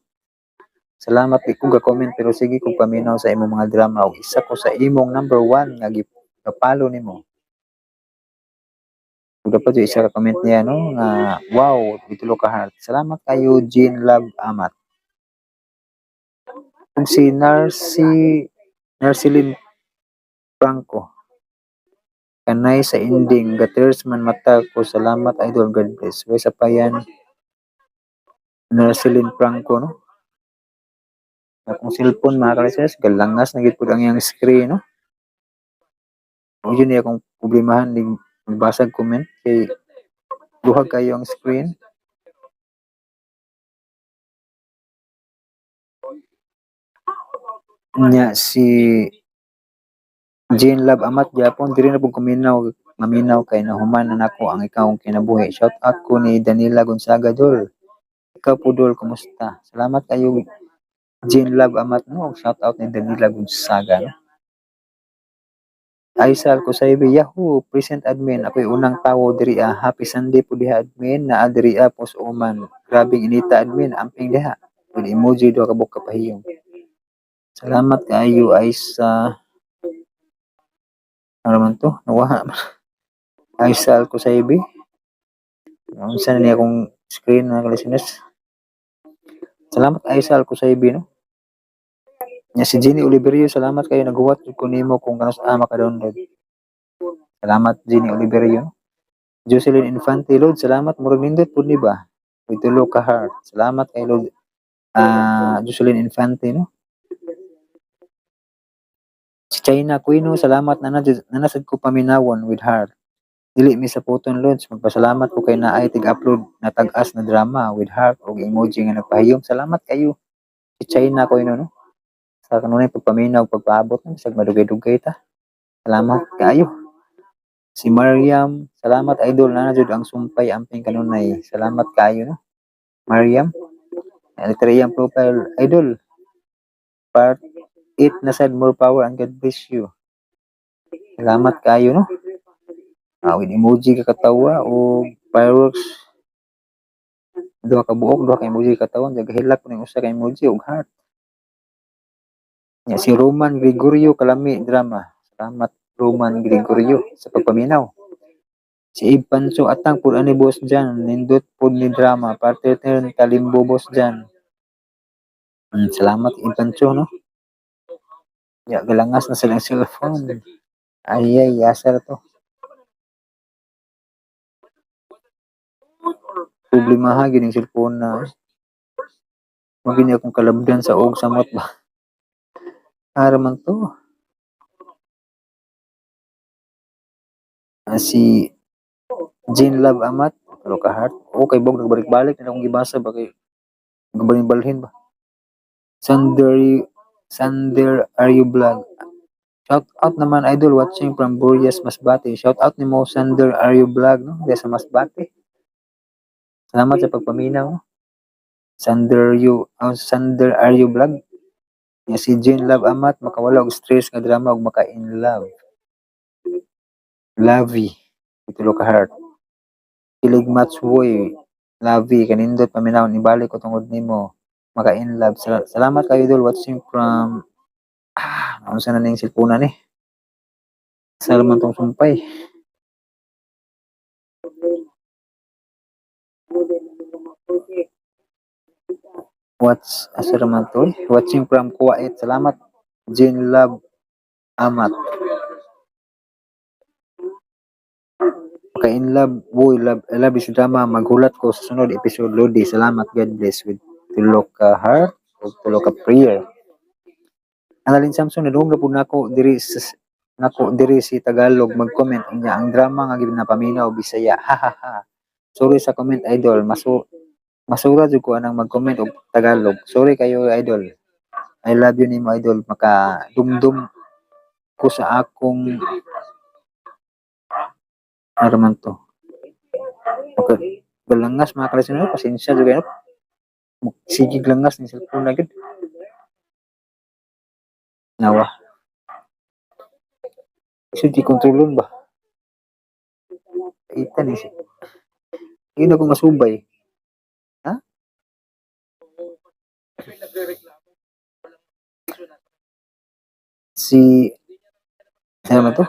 Salamat, di ko ga-comment pero sige kong paminaw sa imong mga drama ug isa ko sa imong number one nga gipalo nimo. Ug dapat yung isa ka comment niya, no, nga wow, gitulo ka heart. Salamat kayo, Jean Love Amat. Ug si Narcilin Franco, kanay sa ending gatears man mata ko, salamat, idol, God bless. Way sa payan, Narcilin Franco, no? Akong cellphone, mga ka-listeners, galangas na gid pud ang iyang screen, no? O yun niya akong problemahan ni magbasag comment kay duhag kayo ang screen. Nya si Jane Love Amat gyapon diri na pud kuminaw, maminaw kay nahuman na nako ang ikawng kinabuhi. Shout out ko ni Danila Gonzaga, dol. Ikaw po, dol, kumusta? Salamat kayo, Jane Love Amat, no. Shout out ni Danila Gonzaga, no. Aisal Kusaybi, Yahoo, present admin. Ako'y unang tawo diri ah. Happy Sunday po diha admin. Naa diri ah, pos Oman. Grabing inita admin, amping diha. With emoji duha ka buok kapahiyom. Salamat kaayo Aisa. Ano man to? Nawaha man. Aisal Kusaybi. Unsa na niya akong screen, mga listeners. Salamat, Aisal Kusaybi, no. Nya si Jenny Oliverio, salamat kayo, naghuwat jud ko nimo kung kanus maka-download. Salamat, Jenny Oliverio. Jocelyn Infante, Lord, salamat, murag nindot pud ni ba? With tulo ka heart. Salamat kay Lord, Jocelyn Infante, no. Si China Quino, salamat na na nasad ko paminawon with heart. Dili mi sa puton, Lods, magpasalamat ko kay naay tig-upload na tag-as na drama with heart og emoji nga nagpahiyom. Salamat kayo. Si China Quino, no. Sa kanunay pagpaminaw, pagpaabot, no, bisag madugay-dugay ta. Salamat kaayo. Si Mariam, salamat idol na jud ang sumpay, amping kanunay. Salamat kaayo, no. Mariam. Ito ang profile idol. Part 8 na sad, more power and God bless you. Salamat kaayo, no. With emoji kakatawa o fireworks duha ka buok, duha ka emoji katawa, gahilak ko ning usa ka emoji og heart. Nya si Roman Gregorio, kalami drama. Salamat, Roman Gregorio, sa pagpaminaw. Si Eve Panso, atang pud ani boss Jan, nindot pud ni drama. Parte 10 kalimbo boss Jan. Salamat Eve Panso, no. Ya galangas na silang cellphone. Ay ay, asa to. Problema ha gining cellphone na. Mo gini akong kalabdan sa og samot ba. Ara man to. Si Jean Love Amat, tulo ka heart. Okay, bog nagbalik-balik na akong gibasa ba kay gabalin-balhin ba. Sander Sander Are You Vlog. Shout out naman idol, watching from Burias, Masbate. Shout out nimo, Sander Are You Vlog, no? Diya sa Masbate. Salamat sa pagpaminaw, no? Sander you Sander Are You Vlog. Nga si Jean Love Amat, makawala og stress nga drama og maka in love. Lovey, tulo ka heart. Kilig Matchboy, Lovey, kanindot paminaw, ibalik ko tungod nimo. Maka in love. Salamat kayo idol, watching from unsa na ning cellphone ni. Salamat tong sumpay. Watch asa raman to, eh? Watching from Kuwait. Salamat, Jean Love Amat. Okay, in love, boy, love, I love is drama. Maghulat ko sa sunod episode, Lodi. Salamat, God bless with tulo ka heart o tulo ka prayer. Annalyn Samson, nadungog na po nako diri sa nako diri si Tagalog mag-comment unya ang drama nga ginapaminaw Bisaya. Ha ha ha. Sorry sa comment idol, masura jud ko anang mag-comment og Tagalog. Sorry kayo idol. I love you nimo idol, maka dumdum ko sa akong ano man to. Okay. Galangas mga kalisunod, pasensya jud kayo. Sige langas ni cellphone na gud. Nawa. So, di kontrolon ba? Ita ni siya. Yun ako masubay. Ha? Si ano man to?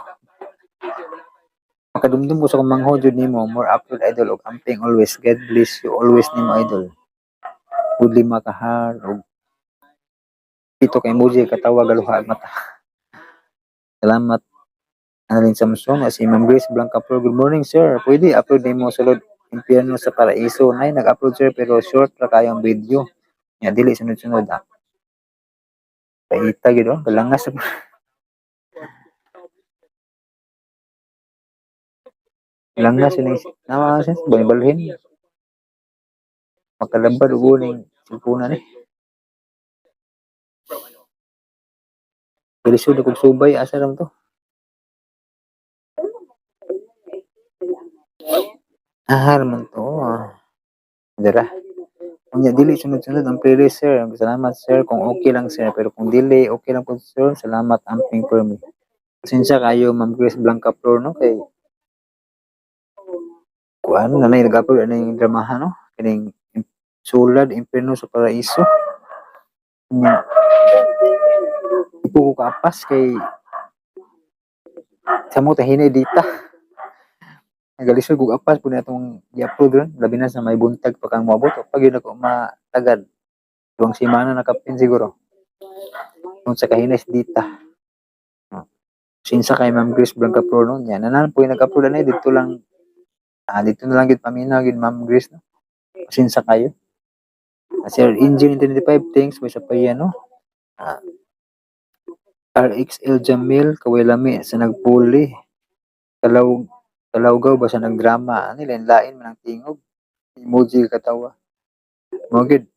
Makadumdum ko sa kumangho jud nimo, more upload idol og amping always. God bless you always nimo idol. Ug lima ka heart og pito ka emoji katawa galuha ang mata. Salamat Annalyn Samson, si Ma'am Grace Blanca Flor. Good morning sir. Pwede upload nimo sulod Impyerno sa Paraiso. Nay nag-upload sir pero short ra kayo ang video. Nya dili sunod-sunod ah. Paita gyud oh, galangas. Galangas yun ang nawa siya, balhin. Makalabad og ning cellphone ni. Bilisod akong subay, asa lang to? Ah, naman to. Ah. Dira. Unya dili sunod-sunod ang playlist sir. Salamat sir kung okay lang sir, pero kung dili okay lang po sir. Salamat amping permi. Pasensya kayo, Ma'am Grace Blanca Flor, no, kay kuan na nag-upload ano yung dramaha, no, kining Sulad Impierno sa Paraiso. Nya di ko kaapas kay samot hinay dita. Nagalisod kog apas po na atong i-upload ron, labi na sa may buntag pa kang moabot pag yun ako matagad. 2 semana nakapin siguro. Kung sa kahinay dita. Sinsa kay Ma'am Grace Blanca Flor, no. Yan, nanan po yung nag-upload na dito lang. Dito na lang gid paminaw gid, Ma'am Grace, no. Sinsa kayo. Sir Engine 25, thanks may sa pa yan, no. RXL Jamil, kaway lami sa nagpuli. Kalaw kalawgaw ba sa nagdrama? Ano, lain man ang tingog. Emoji katawa. Mo gid.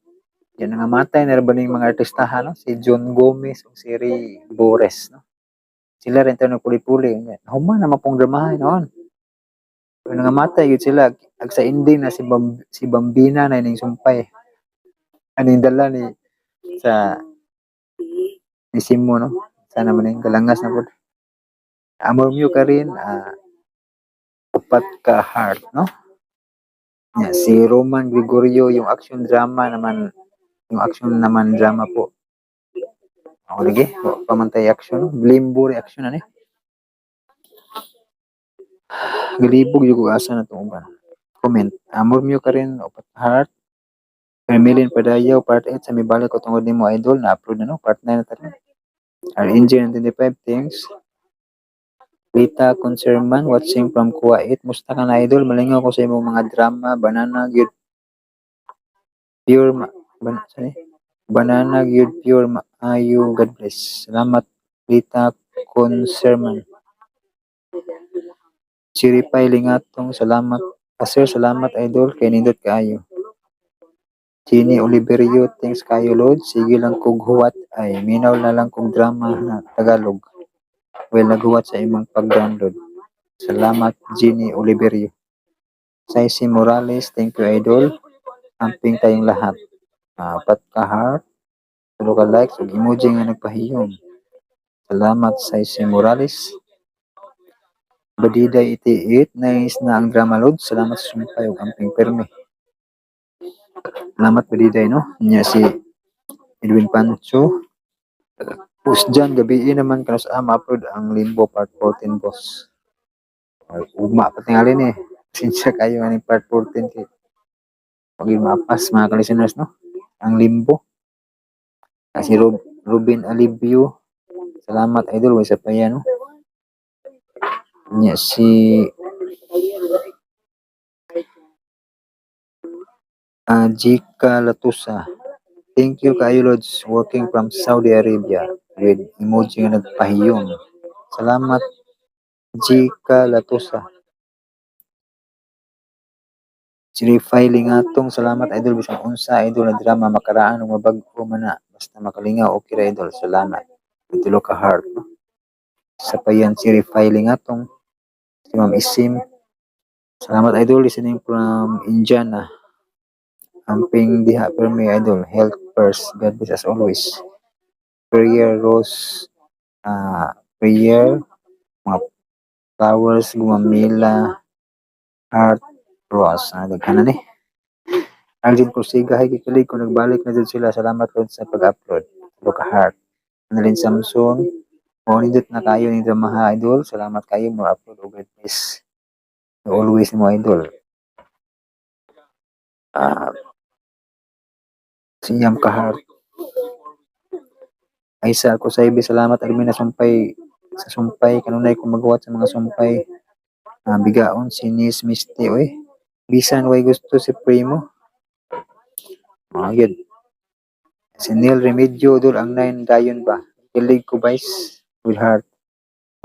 Yan nga matay na ba ning mga artistahan, no? Si John Gomez ug si Ray Bores, no. Sila rin tayo nagpuli-puli. Human naman pong dramahan noon. Pero nangamatay gid sila. Ag sa ending na si Bambina na ining sumpay. Aning dala ni sa ni Simo, no. Sana man yung galangas na po. Amor Mew ka rin, upat ka heart, no? Ya, si Roman Gregorio, yung action drama naman, yung action naman drama po. Ako lagi, wa pa man tay action, no? Limbo reaction ani. Galibog yung asa na itong uban. Comment. Amor Mew ka rin, upat ka heart. Hermelin Padayaw, part 8, sa mibalik ko tungod nimo, idol, na-upload na, no, part 9 na tayo. RNG 25, thanks. Rita Conserman, watching from Kuwait. Musta ka na, idol? Malingaw ko sa imong mga drama, banana gyud pure ma, sorry? Banana gyud pure maayo. God bless. Salamat, Rita Conserman. Chiripay Lingatong, salamat. Sir, salamat, idol, kay nindot kaayo. Jenny Oliverio, thanks kayo, Lord. Sige lang kog huwat ay minaw na lang kog drama na Tagalog. Well, naghuwat sa imong pag-download. Salamat, Jenny Oliverio. Saisi Morales, thank you, idol. Amping tayong lahat. Apat ka heart, tulo ka likes, ug emoji nga nagpahiyom. Salamat, Saisi Morales. Badiday 88, nice na ang drama, Lord. Salamat sa sumpay ug amping permi. Salamat, Badiday, no? Nya si Edwin Pancho. Post dyan, gabi naman kanus ma-upload ang Limbo part 14, boss? Ay, ugma pa tingali ni. Sinsya kayo aning part 14 kay wag yun maapas, mga ka-listeners, no? Ang Limbo. Si Ruben Alibio. Salamat, idol, way sa pa yan, no? Nya si Jika Latusa. Thank you kayo, Lods, working from Saudi Arabia with emoji nga nagpahiyom. Salamat, Jika Latusa. Chirify Lingatong, salamat, idol, bisan unsa, idol, na drama makaraan ug mabag-o man na basta makalingaw, okay ra, idol. Salamat. Tulo ka heart, no? Sa payan Chirify Lingatong. Si Ma'am Isim. Salamat, idol, listening from Indiana. Amping diha permi, idol. Health first. God bless us always. Prayer Rose, prayer, mga flowers, gumamila, heart, rose. Daghan na ni. Arjun Corsiga, hi kikilig kung nagbalik na dyan sila. Salamat, Lord, sa pag-upload. Tulo ka heart. Annalyn Samson, mo nindot na kayo ni dramaha, idol. Salamat kayo mo upload o God bless. Always mo, idol. Siyam ka heart. Aisa ko sa salamat Armina sumpay sa sumpay kanunay kung magawa sa mga sumpay. Bigaon si Nis Misty oy. Bisan way gusto si Primo. Yun. Si Neil Remedio, dul ang 9 dayon ba? Kilig ko vice with heart.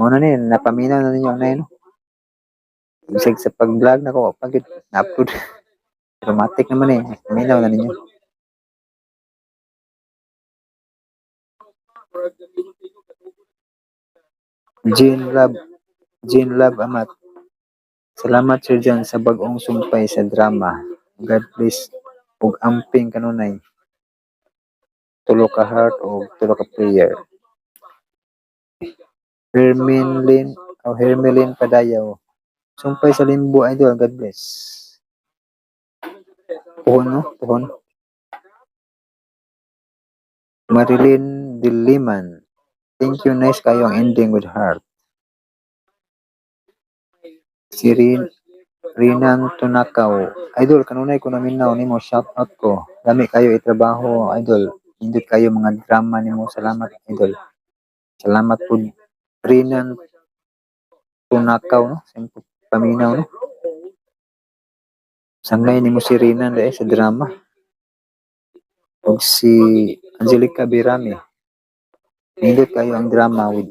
Mo na ni napaminaw na ninyo ang 9, no? Bisag sa pag-vlog na ko pag na-upload. Automatic naman eh. Paminaw na ninyo. Jean Love, Jean Love Amat. Salamat, Sir John, sa bag-ong sumpay sa drama. God bless ug amping kanunay. Tulo ka heart o tulo ka prayer. Hermelin o Hermelin Padayaw. Sumpay sa limbo, idol. God bless. Puhon, no? Puhon. Marilyn Diliman. Thank you. Nice kayo ang ending with heart. Si Rinan Tunakaw. Idol, kanunay ko naminaw nimo, shout out ko. Lami kayo itrabaho, idol. Indot kayo mga drama nimo. Salamat, idol. Salamat po, Rinan Tunakaw, no? Simple paminaw, no? Sangay nimo si Rinan dahil sa drama. Og si Angelica Birami. Nindot kayo ang drama with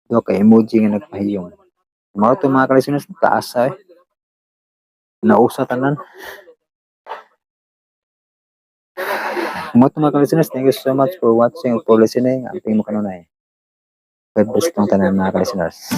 do kay emoji nga nagpahiyong. Mao to, mga kalisteners, taas eh. Nausa tanan. Mao to, mga kalisteners, thank you so much for watching, for listening. Amping mo kanunay. God bless tong tanan, mga kalisteners.